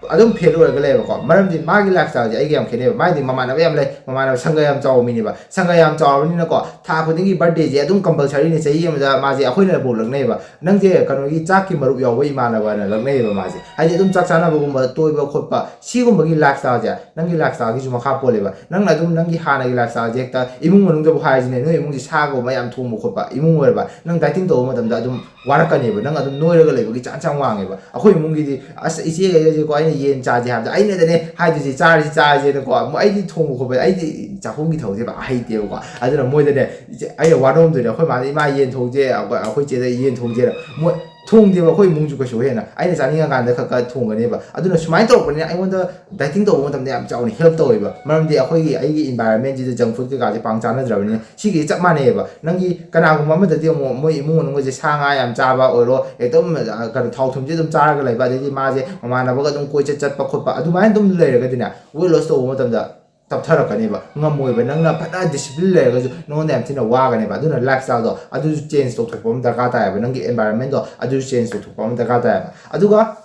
ꯑꯗꯨꯝ fail ꯑꯣꯏꯔꯒ ꯂꯩꯌꯦꯕꯀꯣ꯫ ꯃꯔꯝꯗꯤ ꯃꯥꯒꯤ lifestyleꯁꯦ ꯑꯩꯒ ꯌꯥꯝ ꯈꯦꯠꯅꯩꯕ꯫ ꯃꯥꯗꯤ ꯃꯃꯥꯟꯅꯕ ꯌꯥꯝ ꯂꯩ, ꯃꯃꯥꯟꯅꯕ ꯁꯪꯒ ꯌꯥꯝ ꯆꯥꯎꯕ ꯃꯤꯅꯦꯕ꯫ ꯁꯪꯒ ꯌꯥꯝ ꯆꯥꯎꯔꯕꯅꯤꯅꯀꯣ, ꯊꯥ ꯈꯨꯗꯤꯡꯒꯤ birthdayꯁꯦ ꯑꯗꯨꯝ compulsoryꯅꯦ, ꯆꯍꯤ ꯑꯃꯗ ꯃꯥꯁꯦ ꯑꯩꯈꯣꯏꯅꯐꯥꯎ ꯂꯛꯅꯩꯕ, "ꯅꯪꯁꯦ ꯀꯩꯅꯣꯒꯤ ꯆꯥꯛꯀꯤ ꯃꯔꯨꯞ ꯌꯥꯎꯕ ꯏꯃꯥꯟꯅꯕꯅ" ꯂꯛꯅꯩꯕ ꯃꯥꯁꯦ꯫ ꯍꯥꯏꯗꯤ ꯑꯗꯨꯝ ꯆꯥꯛ ꯆꯥꯅꯕꯒꯨꯝꯕ, ꯇꯣꯏꯕ ꯈꯣꯠꯄ, ꯁꯤꯒꯨꯝꯕꯒꯤ lifestyleꯁꯦ ꯅꯪꯒꯤ lifestyleꯒꯤꯁꯨ ꯃꯈꯥ ꯄꯣꯜꯂꯦꯕ꯫ ꯅꯪꯅ ꯑꯗꯨꯝ ꯅꯪꯒꯤ ꯍꯥꯟꯅꯒꯤ lifestyleꯁꯦ, ꯍꯦꯛꯇ ꯏꯃꯨꯡ ꯃꯅꯨꯡꯗꯕꯨ ꯍꯥꯏꯔꯁꯤꯅꯦ, ꯅꯣꯏ ꯏꯃꯨꯡꯁꯤ ꯁꯥꯒꯨꯝꯕ ꯌꯥꯝ ꯊꯣꯡꯕ ꯈꯣꯠꯄ ꯏꯃꯨꯡ ꯑꯣꯏꯔꯕ, ꯅꯪ dieting ꯇꯧꯕ ꯃꯇꯝꯗ ꯑꯗꯨꯝ ꯋꯥꯔꯛꯀꯅꯦꯕ, ꯅꯪ ꯑꯗꯨꯝ ꯅꯣꯏꯔꯒ ꯂꯩꯕꯒꯤ chance ꯌꯥꯝ ꯋꯥꯡꯉꯦꯕ꯫ ꯑꯩꯈꯣꯏ ꯏꯃꯨꯡꯒꯤꯗꯤ, ꯑꯁ, ꯏꯆꯦꯈꯩꯁꯦꯀꯣ, ꯑꯩꯅ ꯌꯦꯟ ꯆꯥꯁꯦ ꯍꯥꯏꯕꯗ ꯑꯩꯅꯗꯅꯦ ꯍꯥꯏꯗꯣꯏꯁꯦ, "ꯆꯥꯔꯁꯤ, ꯆꯥꯔꯁꯦꯅꯀꯣ"꯫ ꯃꯣꯏ, ꯑꯩꯗꯤ ꯊꯣꯡꯕ ꯈꯣꯠꯄ, ꯑꯩꯗꯤ ꯆꯥꯛꯈꯨꯝꯒꯤ ꯊꯕꯛꯁꯦ ꯄꯥꯛ ꯍꯩꯇꯦꯕꯀꯣ꯫ ꯑꯗꯨꯅ ꯃꯣꯏꯗꯅꯦ, ꯏꯆꯦ, ꯑꯩꯅ ꯋꯥꯔꯧꯔꯝꯗꯣꯏꯅꯦ꯫ ꯑꯩꯈꯣꯏ ꯃꯥꯗ, "ꯏꯃꯥ, ꯌꯦꯟ ꯊꯣꯡꯁꯦ", ꯑꯩꯈꯣꯏ, ꯑꯩꯈꯣꯏ ꯆꯦꯗ, "ꯌꯦꯟ ꯊꯣꯡꯁꯦꯅ"꯫ ꯃꯣꯏ ꯊꯣꯡꯗꯦꯕ ꯑꯩꯈꯣꯏ ꯏꯃꯨꯡꯁꯨ ꯀꯩꯁꯨ ꯍꯦꯟꯅ꯫ ꯑꯩꯅ ꯆꯥꯅꯤꯡꯉꯀꯥꯟꯗ ꯈꯔ ꯈꯔ ꯊꯣꯡꯒꯅꯦꯕ꯫ ꯑꯗꯨꯅ ꯁꯨꯃꯥꯏꯅ ꯇꯧꯔꯛꯄꯅꯤꯅ ꯑꯩꯉꯣꯟꯗ dieting ꯇꯧꯕ ꯃꯇꯝꯗ ꯌꯥꯝ ꯆꯥꯎꯅ help ꯇꯧꯋꯦꯕ꯫ ꯃꯔꯝꯗꯤ ꯑꯩꯈꯣꯏꯒꯤ, ꯑꯩꯒꯤ environmentꯁꯤꯗ junk food ꯀꯩꯀꯥꯁꯦ ꯄꯥꯡ ꯆꯥꯅꯗ꯭ꯔꯕꯅꯤꯅ꯫ ꯁꯤꯒꯤꯁꯦ ꯆꯞ ꯃꯥꯟꯅꯩꯌꯦꯕ꯫ ꯅꯪꯒꯤ ꯀꯅꯥꯒꯨꯝꯕ ꯑꯃꯗꯗꯤ ꯑꯃꯨꯛ ꯃꯣꯏ ꯏꯃꯨꯡ ꯃꯅꯨꯡꯒꯁꯦ ꯁꯥ ꯉꯥ ꯌꯥꯝ ꯆꯥꯕ ꯑꯣꯏꯔꯣ, ꯑꯗꯨꯝ, ꯑ, ꯀꯩꯅꯣ, ꯊꯥꯎ ꯊꯨꯝꯁꯦ ꯑꯗꯨꯝ ꯆꯥꯔꯒ ꯂꯩꯕ, ꯑꯗꯩꯗꯤ ꯃꯥꯁꯦ ꯃꯃꯥꯟꯅꯕꯒ ꯑꯗꯨꯝ ꯀꯣꯏꯆꯠ ꯆꯠꯄ ꯈꯣꯠꯄ, ꯑꯗꯨꯃꯥꯏꯅ ꯑꯗꯨꯝ ꯂꯩꯔꯒꯗꯤꯅꯦ, weight loss ꯇꯧꯕ ꯃꯇꯝꯗ ꯇꯞꯊꯔꯛꯀꯅꯦꯕ, ꯉꯝꯃꯣꯏꯕ꯫ ꯅꯪꯅ ꯐꯖꯅ discipline ꯂꯩꯔꯒꯁꯨ ꯅꯉꯣꯟꯗ ꯌꯥꯝ ꯊꯤꯅ ꯋꯥꯒꯅꯦꯕ꯫ ꯑꯗꯨꯅ lifestyleꯗꯣ ꯑꯗꯨꯁꯨ change ꯇꯧꯊꯣꯛꯄ ꯑꯃ ꯗꯔꯀꯥꯔ ꯇꯥꯏꯌꯦꯕ, ꯅꯪꯒꯤ environmentꯗꯣ ꯑꯗꯨꯁꯨ change ꯇꯧꯊꯣꯛꯄ ꯑꯃ ꯗꯔꯀꯥꯔ ꯇꯥꯏꯌꯦꯕ꯫ ꯑꯗꯨꯒ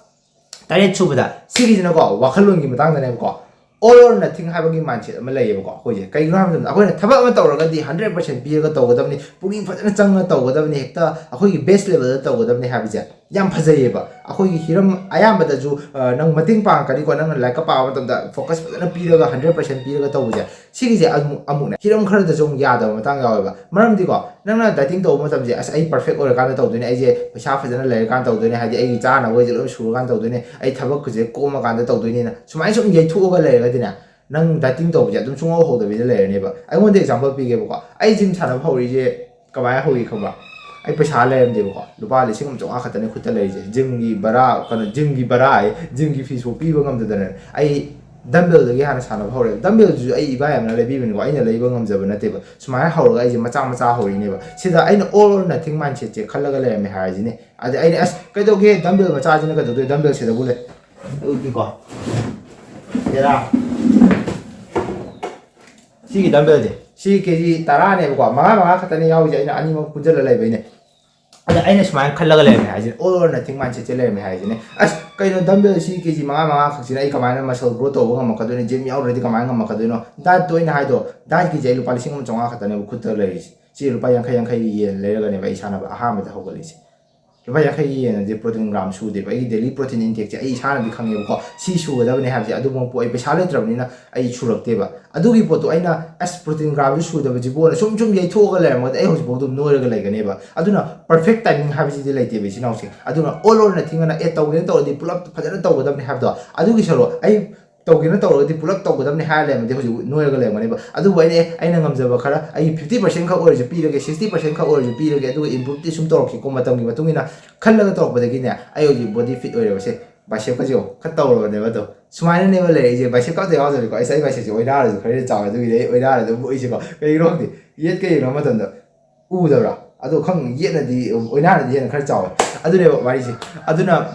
ꯇꯔꯦꯠ ꯁꯨꯕꯗ, ꯁꯤꯒꯤꯁꯤꯅꯀꯣ, ꯋꯥꯈꯜꯂꯣꯟꯒꯤ ꯃꯇꯥꯡꯗꯅꯦꯕꯀꯣ꯫ all or nothing ꯍꯥꯏꯕꯒꯤ mindset ꯑꯃ ꯂꯩꯌꯦꯕꯀꯣ ꯑꯩꯈꯣꯏꯁꯦ꯫ ꯀꯩꯒꯤꯅꯣ ꯍꯥꯏꯕ ꯃꯇꯝꯗ ꯑꯩꯈꯣꯏꯅ ꯊꯕꯛ ꯑꯃ ꯇꯧꯔꯒꯗꯤ hundred percent ꯄꯤꯔꯒ ꯇꯧꯒꯗꯕꯅꯤ, ꯄꯨꯛꯅꯤꯡ ꯐꯖꯅ ꯆꯪꯉ ꯇꯧꯒꯗꯕꯅꯤ, ꯍꯦꯛꯇ ꯑꯩꯈꯣꯏꯒꯤ best level ꯗ ꯇꯧꯒꯗꯕꯅꯤ ꯍꯥꯏꯕꯁꯦ ꯌꯥꯝ ꯐꯖꯩꯌꯦꯕ꯫ ꯑꯩꯈꯣꯏꯒꯤ ꯍꯤꯔꯝ ꯑꯌꯥꯝꯕꯗꯁꯨ ꯑ, ꯅꯪ ꯃꯇꯦꯡ ꯄꯥꯡꯉꯛꯀꯅꯤꯀꯣ, ꯅꯪꯅ ꯂꯥꯏꯔꯤꯛꯀ ꯄꯥꯕ ꯃꯇꯝꯗ focus ꯐꯖꯅ ꯄꯤꯔꯒ hundred percent ꯄꯤꯔꯒ ꯇꯧꯕꯁꯦ꯫ ꯁꯤꯒꯤꯁꯦ ꯑꯃꯨꯛ ꯑꯃꯨꯛꯅꯦ ꯍꯤꯔꯝ ꯈꯔꯗꯁꯨ ꯑꯃꯨꯛ ꯌꯥꯗꯕ ꯃꯇꯥꯡ ꯌꯥꯎꯋꯦꯕ꯫ ꯃꯔꯝꯗꯤꯀꯣ, ꯅꯪꯅ dieting ꯇꯧꯕ ꯃꯇꯝꯁꯦ, "ꯑꯁ, ꯑꯩ perfect ꯑꯣꯏꯔꯀꯥꯟꯗ ꯇꯧꯗꯣꯏꯅꯦ, ꯑꯩꯁꯦ ꯄꯩꯁꯥ ꯐꯖꯅ ꯂꯩꯔꯀꯥꯟꯗ ꯇꯧꯗꯣꯏꯅꯦ, ꯍꯥꯏꯗꯤ ꯑꯩꯒꯤ ꯆꯥꯅꯕꯈꯩꯁꯦ ꯂꯣꯏ ꯁꯨꯔꯀꯥꯟꯗ ꯇꯧꯗꯣꯏꯅꯦ, ꯑꯩ ꯊꯕꯛꯀꯁꯦ ꯀꯣꯝꯃꯀꯥꯟꯗ ꯇꯧꯗꯣꯏꯅꯦꯅ" ꯁꯨꯃꯥꯏꯅ ꯁꯨꯝ ꯌꯩꯊꯣꯛꯑꯒ ꯂꯩꯔꯒꯗꯤꯅꯦ, ꯅꯪ dieting ꯇꯧꯕꯁꯦ ꯑꯗꯨꯝ ꯁꯨꯡꯍꯧ ꯍꯧꯗꯕꯤꯗ ꯂꯩꯔꯅꯦꯕ꯫ ꯑꯩꯉꯣꯟꯗ example ꯄꯤꯒꯦꯕꯀꯣ, ꯑꯩ gym ꯁꯥꯟꯅꯕ ꯍꯧꯔꯛꯏꯁꯦ ꯀꯃꯥꯏꯅ ꯍꯧꯏ ꯈꯪꯕ꯭ꯔꯥ? ꯑꯩ ꯄꯩꯁꯥ ꯂꯩꯔꯝꯗꯦꯕꯀꯣ, ꯂꯨꯄꯥ ꯂꯤꯁꯤꯡ ꯑꯃ ꯆꯥꯝꯃꯉꯥ ꯈꯛꯇꯅꯦ ꯈꯨꯠꯇ ꯂꯩꯔꯤꯁꯦ꯫ Gym ꯒꯤ ꯚꯔꯥ, ꯀꯩꯅꯣ, gym ꯒꯤ ꯚꯔꯥ ꯑꯩ gym ꯒꯤ fees ꯐꯥꯎ ꯄꯤꯕ ꯉꯝꯗꯗꯅ ꯑꯩ dumbbell ꯗꯒꯤ ꯍꯥꯟꯅ ꯁꯥꯟꯅꯕ ꯍꯧꯔꯛꯑꯦ꯫ Dumbbell ꯗꯨꯁꯨ ꯑꯩ ꯏꯕꯥꯏ ꯑꯃꯅ ꯂꯩꯕꯤꯕꯅꯤꯀꯣ, ꯑꯩꯅ ꯂꯩꯕ ꯉꯝꯖꯕ ꯅꯠꯇꯦꯕ꯫ ꯁꯨꯃꯥꯏꯅ ꯍꯧꯔꯒ ꯑꯩꯁꯦ ꯃꯆꯥ ꯃꯆꯥ ꯍꯧꯔꯛꯏꯅꯦꯕ꯫ ꯁꯤꯗ ꯑꯩꯅ all or nothing mindset ꯁꯦ ꯈꯜꯂꯒ ꯂꯩꯔꯝꯃꯦ ꯍꯥꯏꯔꯁꯤꯅꯦ꯫ ꯑꯗ ꯑꯩꯅ, "ꯑꯁ, ꯀꯩꯗꯧꯒꯦ, dumbbell ꯃꯆꯥꯁꯤꯅ ꯀꯩꯗꯧꯗꯣꯏ? Dumbbell ꯁꯤꯗꯕꯨ ꯂꯩ"꯫ ꯑꯗꯨꯗꯤꯀꯣ, ꯍꯦꯔꯥ, ꯁꯤꯒꯤ dumbbell ꯁꯦ, ꯁꯤ ꯀꯦ ꯖꯤ ꯇꯔꯥꯅꯦꯕꯀꯣ, ꯃꯉꯥ ꯃꯉꯥ ꯈꯛꯇꯅꯦ ꯌꯥꯎꯔꯤꯁꯦ, ꯑꯩꯅ ꯑꯅꯤꯃꯛ ꯄꯨꯟꯁꯤꯜꯂ ꯂꯩꯕꯩꯅꯦ꯫ ꯑꯗ ꯑꯩꯅ ꯁꯨꯃꯥꯏꯅ ꯈꯜꯂꯒ ꯂꯩꯔꯝꯃꯦ ꯍꯥꯏꯁꯦ, all or nothing mindset ꯁꯦ ꯂꯩꯔꯝꯃꯦ ꯍꯥꯏꯁꯤꯅꯦ꯫ "ꯑꯁ, ꯀꯩꯅꯣ, dumbbell ꯁꯤ ꯀꯦ ꯖꯤ ꯃꯉꯥ ꯃꯉꯥ ꯈꯛꯁꯤꯅ ꯑꯩ ꯀꯃꯥꯏꯅ muscle grow ꯇꯧꯕ ꯉꯝꯃꯛꯀꯗꯣꯏꯅꯣ? Gym ꯌꯥꯎꯗ꯭ꯔꯗꯤ ꯀꯃꯥꯏꯅ ꯉꯝꯃꯛꯀꯗꯣꯏꯅꯣ?" Diet ꯇꯣ ꯑꯩꯅ ꯍꯥꯏꯗꯣ, diet ꯀꯤꯁꯦ ꯑꯩ ꯂꯨꯄꯥ ꯂꯤꯁꯤꯡ ꯑꯃ ꯆꯥꯝꯃꯉꯥ ꯈꯛꯇꯅꯦꯕ ꯈꯨꯠꯇ ꯂꯩꯔꯤꯁꯦ꯫ ꯁꯤ ꯂꯨꯄꯥ ꯌꯥꯡꯈꯩ ꯌꯥꯡꯈꯩꯒꯤ ꯌꯦꯟ ꯂꯩꯔꯒꯅꯦꯕ ꯑꯩ ꯏꯁꯥꯟꯅꯕ ꯑꯍꯥꯟꯕꯗ ꯍꯧꯒꯠꯂꯛꯏꯁꯦ꯫ ꯂꯨꯄꯥ ꯌꯥꯡꯈꯩꯒꯤ ꯌꯦꯟ ꯑꯗꯤ protein gram ꯁꯨꯗꯦꯕ꯫ ꯑꯩꯒꯤ daily protein intake ꯁꯦ ꯑꯩ ꯏꯁꯥꯅꯗꯤ ꯈꯪꯉꯦꯕꯀꯣ, ꯁꯤ ꯁꯨꯒꯗꯕꯅꯦ ꯍꯥꯏꯕꯁꯦ꯫ ꯑꯗꯨꯃꯛꯄꯨ ꯑꯩ ꯄꯩꯁꯥ ꯂꯩꯇ꯭ꯔꯕꯅꯤꯅ ꯑꯩ ꯁꯨꯔꯛꯇꯦꯕ꯫ ꯑꯗꯨꯒꯤ ꯄꯣꯠꯇꯣ ꯑꯩꯅ, "ꯑꯁ, protein gram ꯁꯨ ꯁꯨꯗꯕꯁꯤꯕꯨꯅ" ꯁꯨꯝ ꯁꯨꯝ ꯌꯩꯊꯣꯛꯑꯒ ꯂꯩꯔꯝꯃꯒꯗꯤ ꯑꯩ ꯍꯧꯖꯤꯛꯐꯥꯎ ꯑꯗꯨꯝ ꯅꯣꯏꯔꯒ ꯂꯩꯒꯅꯦꯕ꯫ ꯑꯗꯨꯅ perfect timing ꯍꯥꯏꯕꯁꯤꯗꯤ ꯂꯩꯇꯦꯕ, ꯏꯆꯤꯟ ꯏꯅꯥꯎꯁꯤꯡ꯫ ꯑꯗꯨꯅ all or nothing ꯑꯅ, "ꯑꯦ, ꯇꯧꯒꯦꯅ ꯇꯧꯔꯗꯤ ꯄꯨꯂꯞ ꯐꯖꯅ ꯇꯧꯒꯗꯕꯅꯦ" ꯍꯥꯏꯕꯗꯣ, ꯑꯗꯨꯒꯤ ꯁꯔꯨꯛ ꯑꯩ ꯇꯧꯒꯦꯅ ꯇꯧꯔꯒꯗꯤ ꯄꯨꯂꯞ ꯇꯧꯒꯗꯕꯅꯦ ꯍꯥꯏꯔ ꯂꯩꯔꯝꯃꯗꯤ ꯍꯧꯖꯤꯛ ꯅꯣꯏꯔꯒ ꯂꯩꯔꯝꯒꯅꯦꯕ꯫ ꯑꯗꯨꯕꯨ ꯑꯩꯅ, ꯑꯦ, ꯑꯩꯅ ꯉꯝꯖꯕ ꯈꯔ, ꯑꯩꯒꯤ fifty percent ꯈꯛ ꯑꯣꯏꯔꯁꯨ ꯄꯤꯔꯒꯦ, sixty percent ꯈꯛ ꯑꯣꯏꯔꯁꯨ ꯄꯤꯔꯒꯦ, ꯑꯗꯨꯒ improve ꯇꯤ ꯁꯨꯝ ꯇꯧꯔꯛꯀꯦꯀꯣ ꯃꯇꯝꯒꯤ ꯃꯇꯨꯡ ꯏꯟꯅ ꯈꯜꯂꯒ ꯇꯧꯔꯛꯄꯗꯒꯤꯅꯦ, ꯑꯩ ꯍꯧꯖꯤꯛ body fit ꯑꯣꯏꯔꯦꯕ꯫ ꯁꯦ, bicep ꯀꯁꯦ ꯌꯦꯡꯉꯣ, ꯈꯔ ꯇꯧꯔꯕꯅꯦꯕ꯫ ꯑꯗꯣ ꯁꯨꯃꯥꯏꯅꯅꯦꯕ ꯂꯩꯔꯛꯏꯁꯦ, bicep ꯀ ꯑꯝꯇ ꯌꯥꯎꯗꯕꯤꯀꯣ꯫ ꯑꯩꯁꯦ, ꯑꯩ bicep ꯁꯦ ꯑꯣꯏꯅꯥꯔꯁꯨ ꯈꯔꯗꯤ ꯆꯥꯎꯋꯦ, ꯑꯗꯨꯒꯤꯗꯤ ꯑꯩ ꯑꯣꯏꯅꯥꯔꯁꯨ ꯑꯗꯨꯝ ꯎꯏꯁꯦꯀꯣ꯫ ꯀꯩꯒꯤꯅꯣ ꯈꯪꯗꯦ, ꯌꯦꯠꯀ ꯌꯦꯡꯅꯕ ꯃꯇꯝꯗ ꯎꯗꯕ꯭ꯔꯥ? ꯑꯗꯣ ꯈꯪ-, ꯌꯦꯠꯅꯗꯤ, ꯑꯣꯏꯅꯥꯅꯗꯤ ꯍꯦꯟꯅ ꯈꯔ ꯆꯥꯎꯋꯦ꯫ ꯑꯗꯨꯅꯦꯕ ꯋꯥꯔꯤꯁꯦ꯫ ꯑꯗꯨꯅ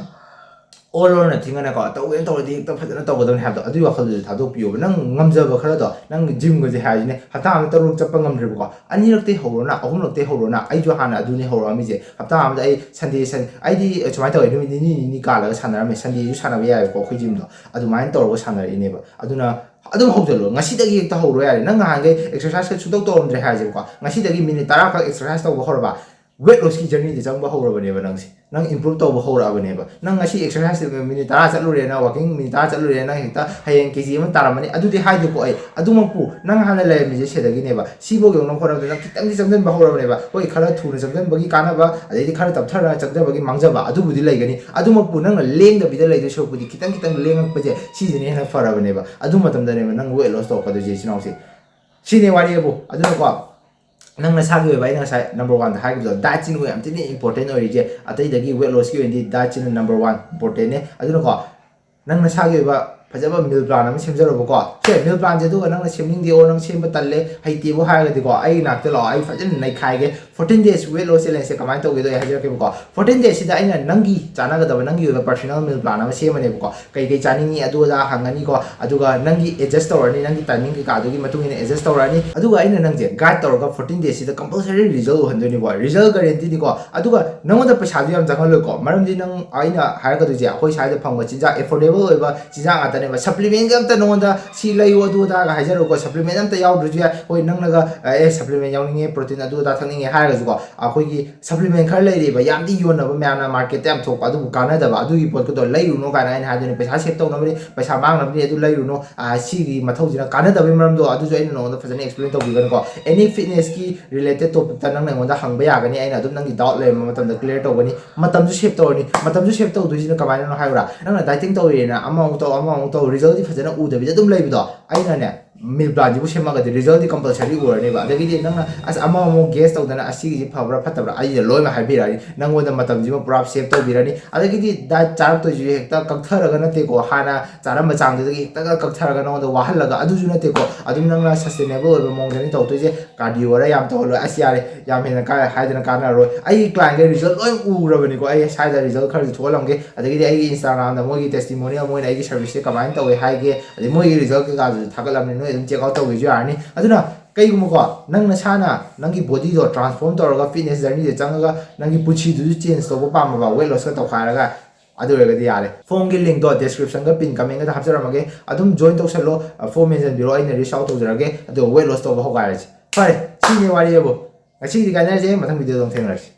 all or nothing ꯑꯅꯀꯣ, ꯇꯧꯒꯦꯅ ꯇꯧꯔꯗꯤ ꯍꯦꯛꯇ ꯐꯖꯅ ꯇꯧꯒꯗꯕꯅꯤ ꯍꯥꯏꯕꯗꯣ, ꯑꯗꯨꯒꯤ ꯋꯥꯈꯜꯗꯨꯗꯤ ꯊꯥꯗꯣꯛꯄꯤꯌꯣꯕ꯫ ꯅꯪ ꯉꯝꯖꯕ ꯈꯔꯗꯣ, ꯅꯪ ꯖꯤꯝꯒꯁꯦ ꯍꯥꯏꯔꯤꯁꯤꯅꯦ, ꯍꯞꯇꯥ ꯑꯃꯗ ꯇꯔꯨꯛ ꯆꯠꯄ ꯉꯝꯗ꯭ꯔꯤꯕꯀꯣ, ꯑꯅꯤꯔꯛꯇꯩ ꯍꯧꯔꯣꯅ, ꯑꯍꯨꯝꯂꯛꯇꯩ ꯍꯧꯔꯣꯅ꯫ ꯑꯩꯁꯨ ꯍꯥꯟꯅ ꯑꯗꯨꯅꯤ ꯍꯧꯔꯛꯑꯝꯃꯤꯁꯦ꯫ ꯍꯞꯇꯥ ꯑꯃꯗ ꯑꯩ ꯁꯟꯗꯦ ꯁꯟ ꯑꯩꯗꯤ ꯁꯨꯃꯥꯏꯅ ꯇꯧꯋꯦ, ꯅꯨꯃꯤꯠ ꯅꯤꯅꯤ ꯅꯤꯅꯤ ꯀꯥꯜꯂꯒ ꯁꯥꯟꯅꯔꯝꯃꯦ꯫ ꯁꯟꯗꯦꯁꯨ ꯁꯥꯟꯅꯕ ꯌꯥꯏꯑꯕꯀꯣ ꯑꯩꯈꯣꯏ ꯖꯤꯝꯗꯣ, ꯑꯗꯨꯃꯥꯏꯅ ꯇꯧꯔꯒ ꯁꯥꯟꯅꯔꯛꯏꯅꯦꯕ꯫ ꯑꯗꯨꯅ ꯑꯗꯨꯝ ꯍꯧꯖꯤꯜꯂꯣ, ꯉꯁꯤꯗꯒꯤ ꯍꯦꯛꯇ ꯍꯧꯔꯣ ꯌꯥꯔꯦ꯫ ꯅꯪ ꯉꯍꯥꯟꯈꯩ ꯑꯦꯛꯁꯔꯁꯥꯏꯁꯀ ꯁꯨꯡꯇꯧ ꯇꯧꯔꯝꯗ꯭ꯔꯦ ꯍꯥꯏꯔꯁꯦꯕꯀꯣ, ꯉꯁꯤꯗꯒꯤ ꯃꯤꯅꯤꯠ ꯇꯔꯥ ꯈꯛ ꯑꯦꯛꯁꯔꯁꯥꯏꯁ ꯇꯧꯕ ꯍꯧꯔꯕ, ꯋꯦꯠ ꯂꯣꯁꯀꯤ ꯖꯔꯅꯤꯗ ꯆꯪꯕ ꯍꯧꯔꯕꯅꯦꯕ ꯅꯪꯁꯦ꯫ ꯅꯪ ꯏꯝꯄ꯭ꯔꯨꯞ ꯇꯧꯕ ꯍꯧꯔꯛꯑꯕꯅꯦꯕ꯫ ꯅꯪ ꯉꯁꯤ ꯑꯦꯛꯁꯔꯁꯥꯏꯁ ꯃꯤꯅꯤꯠ ꯇꯔꯥ ꯆꯠꯂꯨꯔꯦꯅ, ꯋꯥꯀꯤꯡ ꯃꯤꯅꯤꯠ ꯇꯔꯥ ꯆꯠꯂꯨꯔꯦꯅ, ꯅꯪ ꯍꯦꯛꯇ ꯍꯌꯦꯡ ꯀꯦ ꯖꯤ ꯑꯃ ꯇꯥꯔꯝꯃꯅꯤ, ꯑꯗꯨꯗꯤ ꯍꯥꯏꯗꯦꯀꯣ ꯑꯩ꯫ ꯑꯗꯨꯃꯛꯄꯨ ꯅꯪ ꯍꯥꯟꯅ ꯂꯩꯔꯝꯃꯤꯁꯦ ꯁꯤꯗꯒꯤꯅꯦꯕ꯫ ꯁꯤꯐꯥꯎ ꯌꯧꯅꯕ ꯍꯣꯠꯅꯕꯗ ꯅꯪ ꯈꯤꯇꯪꯗꯤ ꯆꯪꯁꯤꯟꯕ ꯍꯧꯔꯕꯅꯦꯕ꯫ ꯍꯣꯏ, ꯈꯔ ꯊꯨꯅ ꯆꯪꯁꯤꯟꯕꯒꯤ ꯀꯥꯟꯅꯕ, ꯑꯗꯩꯗꯤ ꯈꯔ ꯇꯞꯊꯔ ꯆꯪꯁꯤꯟꯕꯒꯤ ꯃꯥꯡꯖꯕ, ꯑꯗꯨꯕꯨꯗꯤ ꯂꯩꯒꯅꯤ꯫ ꯑꯗꯨꯃꯛꯄꯨ ꯅꯪꯅ ꯂꯦꯡꯗꯕꯤꯗ ꯂꯩꯗꯣꯏ ꯁꯔꯨꯛꯄꯨꯗꯤ ꯈꯤꯇꯪ ꯈꯤꯇꯪ ꯂꯦꯡꯉꯛꯄꯁꯦ, ꯁꯤꯁꯤꯅ ꯍꯦꯟꯅ ꯐꯔꯕꯅꯦꯕ꯫ ꯑꯗꯨ ꯃꯇꯝꯗꯅꯦꯕ ꯅꯪ ꯋꯦꯠ ꯂꯣꯁ ꯇꯧꯔꯛꯀꯗꯣꯏꯁꯦ, ꯏꯆꯤꯟ ꯏꯅꯥꯎꯁꯦ꯫ ꯁꯤꯅꯦ ꯋꯥꯔꯤ ꯑꯕꯨ꯫ ꯑꯗꯨꯅꯀꯣ, ꯅꯪ ꯅꯁꯥꯒꯤ ꯑꯣꯏꯕ, ꯑꯩꯅ ꯉꯁꯥꯏ ꯅꯝꯕꯔ ꯋꯥꯟꯗ ꯍꯥꯏꯈꯤꯕꯗꯣ, ꯗꯥꯏꯠꯁꯤꯅ ꯌꯥꯝ ꯊꯤꯅ ꯏꯝꯄꯣꯔꯇꯦꯟ ꯑꯣꯏꯔꯤꯁꯦ꯫ ꯑꯇꯩꯗꯒꯤ ꯋꯦꯠ ꯂꯣꯁꯀꯤ ꯑꯣꯏꯅꯗꯤ ꯗꯥꯏꯠꯁꯤꯅ ꯅꯝꯕꯔ ꯋꯥꯟ ꯏꯝꯄꯣꯔꯇꯦꯟꯅꯦ꯫ ꯑꯗꯨꯅꯀꯣ, ꯅꯪ ꯅꯁꯥꯒꯤ ꯑꯣꯏꯕ ꯐꯖꯕ ꯃꯤꯜ ꯄ꯭ꯂꯥꯟ ꯑꯃ ꯁꯦꯝꯖꯔꯣꯕꯀꯣ꯫ ꯁꯦ, ꯃꯤꯜ ꯄ꯭ꯂꯥꯟꯁꯦ ꯑꯗꯨꯒ ꯅꯪꯅ ꯁꯦꯝꯅꯤꯡꯗꯦ, ꯑꯣ, ꯅꯪ ꯁꯦꯝꯕ ꯇꯜꯂꯦ, ꯍꯩꯇꯦꯕꯨ ꯍꯥꯏꯔꯒꯗꯤꯀꯣ, ꯑꯩ ꯅꯥꯛꯇ ꯂꯥꯛꯑꯣ, ꯑꯩ ꯐꯖꯅ ꯅꯩꯈꯥꯏꯒꯦ꯫ Fourteen days weight loss challengeꯁꯦ ꯀꯃꯥꯏꯅ ꯇꯧꯒꯦꯗꯣ ꯑꯩ ꯍꯥꯏꯖꯔꯛꯀꯦꯕꯀꯣ꯫ Fourteen daysꯁꯤꯗ ꯑꯩꯅ ꯅꯪꯒꯤ ꯆꯥꯟꯅꯒꯗꯕ, ꯅꯪꯒꯤ ꯑꯣꯏꯕ personal meal plan ꯑꯃ ꯁꯦꯝꯃꯅꯦꯕꯀꯣ꯫ ꯀꯩ ꯀꯩ ꯆꯥꯅꯤꯡꯉꯤ ꯑꯗꯨ ꯑꯗꯥ ꯍꯪꯉꯅꯤꯀꯣ, ꯑꯗꯨꯒ ꯅꯪꯒꯤ adjust ꯇꯧꯔꯅꯤ, ꯅꯪꯒꯤ timing ꯀꯩꯀꯥꯗꯨꯒꯤ ꯃꯇꯨꯡ ꯏꯟꯅ adjust ꯇꯧꯔꯛꯑꯅꯤ꯫ ꯑꯗꯨꯒ ꯑꯩꯅ ꯅꯪꯁꯦ guide ꯇꯧꯔꯒ fourteen daysꯁꯤꯗ compulsory result ꯎꯍꯟꯗꯣꯏꯅꯤꯀꯣ꯫ Result guaranteeꯗꯤꯀꯣ꯫ ꯑꯗꯨꯒ ꯅꯪꯉꯣꯟꯗ ꯄꯩꯁꯥꯁꯨ ꯌꯥꯝ ꯆꯪꯍꯜꯂꯣꯏꯀꯣ, ꯃꯔꯝꯗꯤ ꯅꯪ, ꯑꯩꯅ ꯍꯥꯏꯔꯛꯀꯗꯣꯏꯁꯦ ꯑꯩꯈꯣꯏ ꯁ꯭ꯋꯥꯏꯗ ꯐꯪꯕ ꯆꯤꯟꯖꯥꯛ, affordable ꯑꯣꯏꯕ ꯆꯤꯟꯖꯥꯛ ꯉꯥꯛꯇꯅꯦꯕ꯫ Supplementꯒ ꯑꯝꯇ ꯅꯉꯣꯟꯗ ꯁꯤ ꯂꯩꯌꯨ ꯑꯗꯨ ꯑꯗꯥꯒ ꯍꯥꯏꯖꯔꯣꯏꯀꯣ꯫ Supplement ꯑꯝꯇ ꯌꯥꯎꯗ꯭ꯔꯁꯨ ꯌꯥꯏ꯫ ꯍꯣꯏ, ꯅꯪꯅꯒ, ꯑꯦ, supplement ꯌꯥꯎꯅꯤꯡꯉꯦ, protein ꯑꯗꯨ ꯑꯗꯥ ꯊꯛꯅꯤꯡꯉꯦ ꯍꯥꯏꯔꯒꯁꯨꯀꯣ, ꯑꯩꯈꯣꯏꯒꯤ supplement ꯈꯔ ꯂꯩꯔꯤꯕ, ꯌꯥꯝꯗꯤ ꯌꯣꯟꯅꯕ, ꯃꯌꯥꯝꯅ marketꯇ ꯌꯥꯝ ꯊꯣꯛꯄ, ꯑꯗꯨꯕꯨ ꯀꯥꯟꯅꯗꯕ, ꯑꯗꯨꯒꯤ ꯄꯣꯠꯇꯨꯗꯣ ꯂꯩꯔꯨꯅꯨ ꯀꯥꯏꯅ ꯑꯩꯅ ꯍꯥꯏꯗꯣꯏꯅꯦ꯫ ꯄꯩꯁꯥ save ꯇꯧꯅꯕꯅꯤ, ꯄꯩꯁꯥ ꯃꯥꯡꯅꯕꯅꯤ, ꯑꯗꯨ ꯂꯩꯔꯨꯅꯨ꯫ ꯑꯥ, ꯁꯤꯒꯤ ꯃꯊꯧꯁꯤꯅ ꯀꯥꯟꯅꯗꯕꯒꯤ ꯃꯔꯝꯗꯣ ꯑꯗꯨꯁꯨ ꯑꯩꯅ ꯅꯉꯣꯟꯗ ꯐꯖꯅ explain ꯇꯧꯕꯤꯒꯅꯤꯀꯣ꯫ Any fitnessꯀꯤ related topicꯇ ꯅꯪꯅ ꯑꯩꯉꯣꯟꯗ ꯍꯪꯕ ꯌꯥꯒꯅꯤ, ꯑꯩꯅ ꯑꯗꯨꯝ ꯅꯪꯒꯤ doubt ꯂꯩꯔꯝꯕ ꯃꯇꯝꯗ clear ꯇꯧꯒꯅꯤ꯫ ꯃꯇꯝꯁꯨ save ꯇꯧꯔꯅꯤ꯫ ꯃꯇꯝꯁꯨ save ꯇꯧꯗꯣꯏꯁꯤꯅ ꯀꯃꯥꯏꯅꯅꯣ ꯍꯥꯏꯔꯨꯔꯥ? ꯅꯪꯅ dieting ꯇꯧꯔꯦꯅ ꯑꯃꯃꯨꯛ ꯇꯧ, ꯑꯃꯃꯨꯛ ꯇꯧ, resultꯗꯤ ꯐꯖꯅ ꯎꯗꯕꯤꯗ ꯑꯗꯨꯝ ꯂꯩꯕꯗꯣ, ꯑꯩꯅꯅꯦ, ꯃꯤꯜ ꯄ꯭ꯂꯥꯟꯁꯤꯕꯨ ꯁꯦꯝꯃꯒꯗꯤ ꯔꯤꯖꯜꯗꯤ ꯀꯝꯄꯜꯁꯔꯤ ꯎꯔꯅꯦꯕ꯫ ꯑꯗꯒꯤꯗꯤ ꯅꯪꯅ ꯑꯁ ꯑꯃ ꯑꯃꯨꯛ ꯒꯦꯁ ꯇꯧꯗꯅ ꯑꯁꯤꯒꯤꯁꯤ ꯐꯕ꯭ꯔꯥ ꯐꯠꯇꯕ꯭ꯔꯥ ꯑꯩꯅ ꯂꯣꯏꯅꯃꯛ ꯍꯥꯏꯕꯤꯔꯛꯑꯅꯤ꯫ ꯅꯪꯉꯣꯟꯗ ꯃꯇꯝꯁꯤꯃ ꯄꯨꯔꯥ ꯁꯦꯞ ꯇꯧꯕꯤꯔꯅꯤ꯫ ꯑꯗꯒꯤꯗꯤ ꯗꯥꯏꯠ ꯆꯥꯔꯛꯇꯣꯏꯁꯤꯁꯨ ꯍꯦꯛꯇ ꯀꯛꯊꯔꯒ ꯅꯠꯇꯦꯀꯣ, ꯍꯥꯟꯅ ꯆꯥꯔꯝꯕ ꯆꯥꯡꯗꯨꯗꯒꯤ ꯍꯦꯛꯇꯒ ꯀꯛꯊꯔꯒ ꯅꯉꯣꯟꯗ ꯋꯥꯍꯜꯂꯒ ꯑꯗꯨꯁꯨ ꯅꯠꯇꯦꯀꯣ꯫ ꯑꯗꯨꯝ ꯅꯪꯅ ꯁꯁꯇꯦꯅꯦꯕꯜ ꯑꯣꯏꯕ ꯃꯑꯣꯡꯗꯅꯤ ꯇꯧꯗꯣꯏꯁꯦ꯫ ꯀꯥꯔꯗꯤꯑꯣꯔ ꯌꯥꯝ ꯇꯧꯍꯜꯂꯣꯏ꯫ ꯑꯁ ꯌꯥꯔꯦ, ꯌꯥꯝ ꯍꯦꯟꯅ ꯀꯥ ꯍꯥꯏꯗꯅ ꯀꯥꯟꯅꯔꯣꯏ꯫ ꯑꯩꯒꯤ ꯀ꯭ꯂꯥꯏꯟꯒꯤ ꯔꯤꯖꯜ ꯂꯣꯏ ꯎꯔꯕꯅꯤꯀꯣ꯫ ꯑꯩ ꯁ꯭ꯋꯥꯏꯗ ꯔꯤꯖꯜ ꯈꯔꯁꯨ ꯊꯣꯛꯍꯜꯂꯝꯒꯦ꯫ ꯑꯗꯒꯤꯗꯤ ꯑꯩꯒꯤ ꯏꯟꯁꯇꯥꯒ꯭ꯔꯥꯝꯗ ꯃꯣꯏꯒꯤ ꯇꯦꯁꯇꯤꯃꯣꯅꯤꯌꯦꯜ, ꯃꯣꯏꯅ ꯑꯩꯒꯤ ꯁꯔꯚꯤꯁꯁꯦ ꯀꯃꯥꯏꯅ ꯇꯧꯋꯦ ꯍꯥꯏꯒꯦ, ꯑꯗꯩ ꯃꯣꯏꯒꯤ ꯔꯤꯖꯜ ꯀꯩꯀꯥꯗꯨꯁꯨ ꯊꯥꯒꯠꯂꯝꯅꯤ, ꯅꯣꯏ ꯑꯗꯨꯝ ꯆꯦꯛ ꯑꯥꯎꯠ ꯇꯧꯒꯦꯁꯨ ꯌꯥꯔꯅꯤ꯫ ꯑꯗꯨꯅ ꯀꯩꯒꯨꯝꯕꯀꯣ ꯅꯪ ꯅꯁꯥꯅ ꯅꯪꯒꯤ ꯕꯣꯗꯤꯗꯣ ꯇ꯭ꯔꯥꯟꯁꯐꯣꯔꯝ ꯇꯧꯔꯒ ꯐꯤꯠꯅꯦꯁ ꯖꯔꯅꯤꯗ ꯆꯪꯉꯒ ꯅꯪꯒꯤ ꯄꯨꯟꯁꯤꯗꯨꯁꯨ ꯆꯦꯟꯖ ꯇꯧꯕ ꯄꯥꯝꯃꯕ, ꯋꯦꯠ ꯂꯣꯁꯀ ꯇꯧꯈꯥꯏꯔꯒ, ꯑꯗꯨ ꯑꯣꯏꯔꯒꯗꯤ ꯌꯥꯔꯦ꯫ ꯐꯣꯝꯒꯤ ꯂꯤꯡꯗꯣ ꯗꯤꯁꯀ꯭ꯔꯤꯞꯁꯟꯒ ꯄꯤꯟ ꯀꯃꯦꯟꯒꯗ ꯍꯥꯞꯆꯔꯝꯃꯒꯦ꯫ ꯑꯗꯨꯝ ꯖꯣꯏꯟ ꯇꯧꯁꯜꯂꯣ, ꯐꯣꯝ ꯃꯦꯟꯁꯤꯟꯕꯤꯔꯣ, ꯑꯩꯅ ꯔꯤꯆ ꯑꯥꯎꯠ ꯇꯧꯖꯔꯒꯦ꯫ ꯑꯗꯨꯒ ꯋꯦꯠ ꯂꯣꯁ ꯇꯧꯕ ꯍꯧꯒꯥꯏꯔꯁꯤ꯫ ꯐꯔꯦ, ꯁꯤꯅꯤ ꯋꯥꯔꯤ ꯑꯕꯨ꯫ ꯉꯁꯤꯒꯤꯗꯤ ꯀꯥꯏꯅꯔꯁꯦ, ꯃꯊꯪ ꯚꯤꯗꯤꯑꯣꯗ ꯑꯃꯨꯛ ꯊꯦꯡꯅꯔꯁꯤ꯫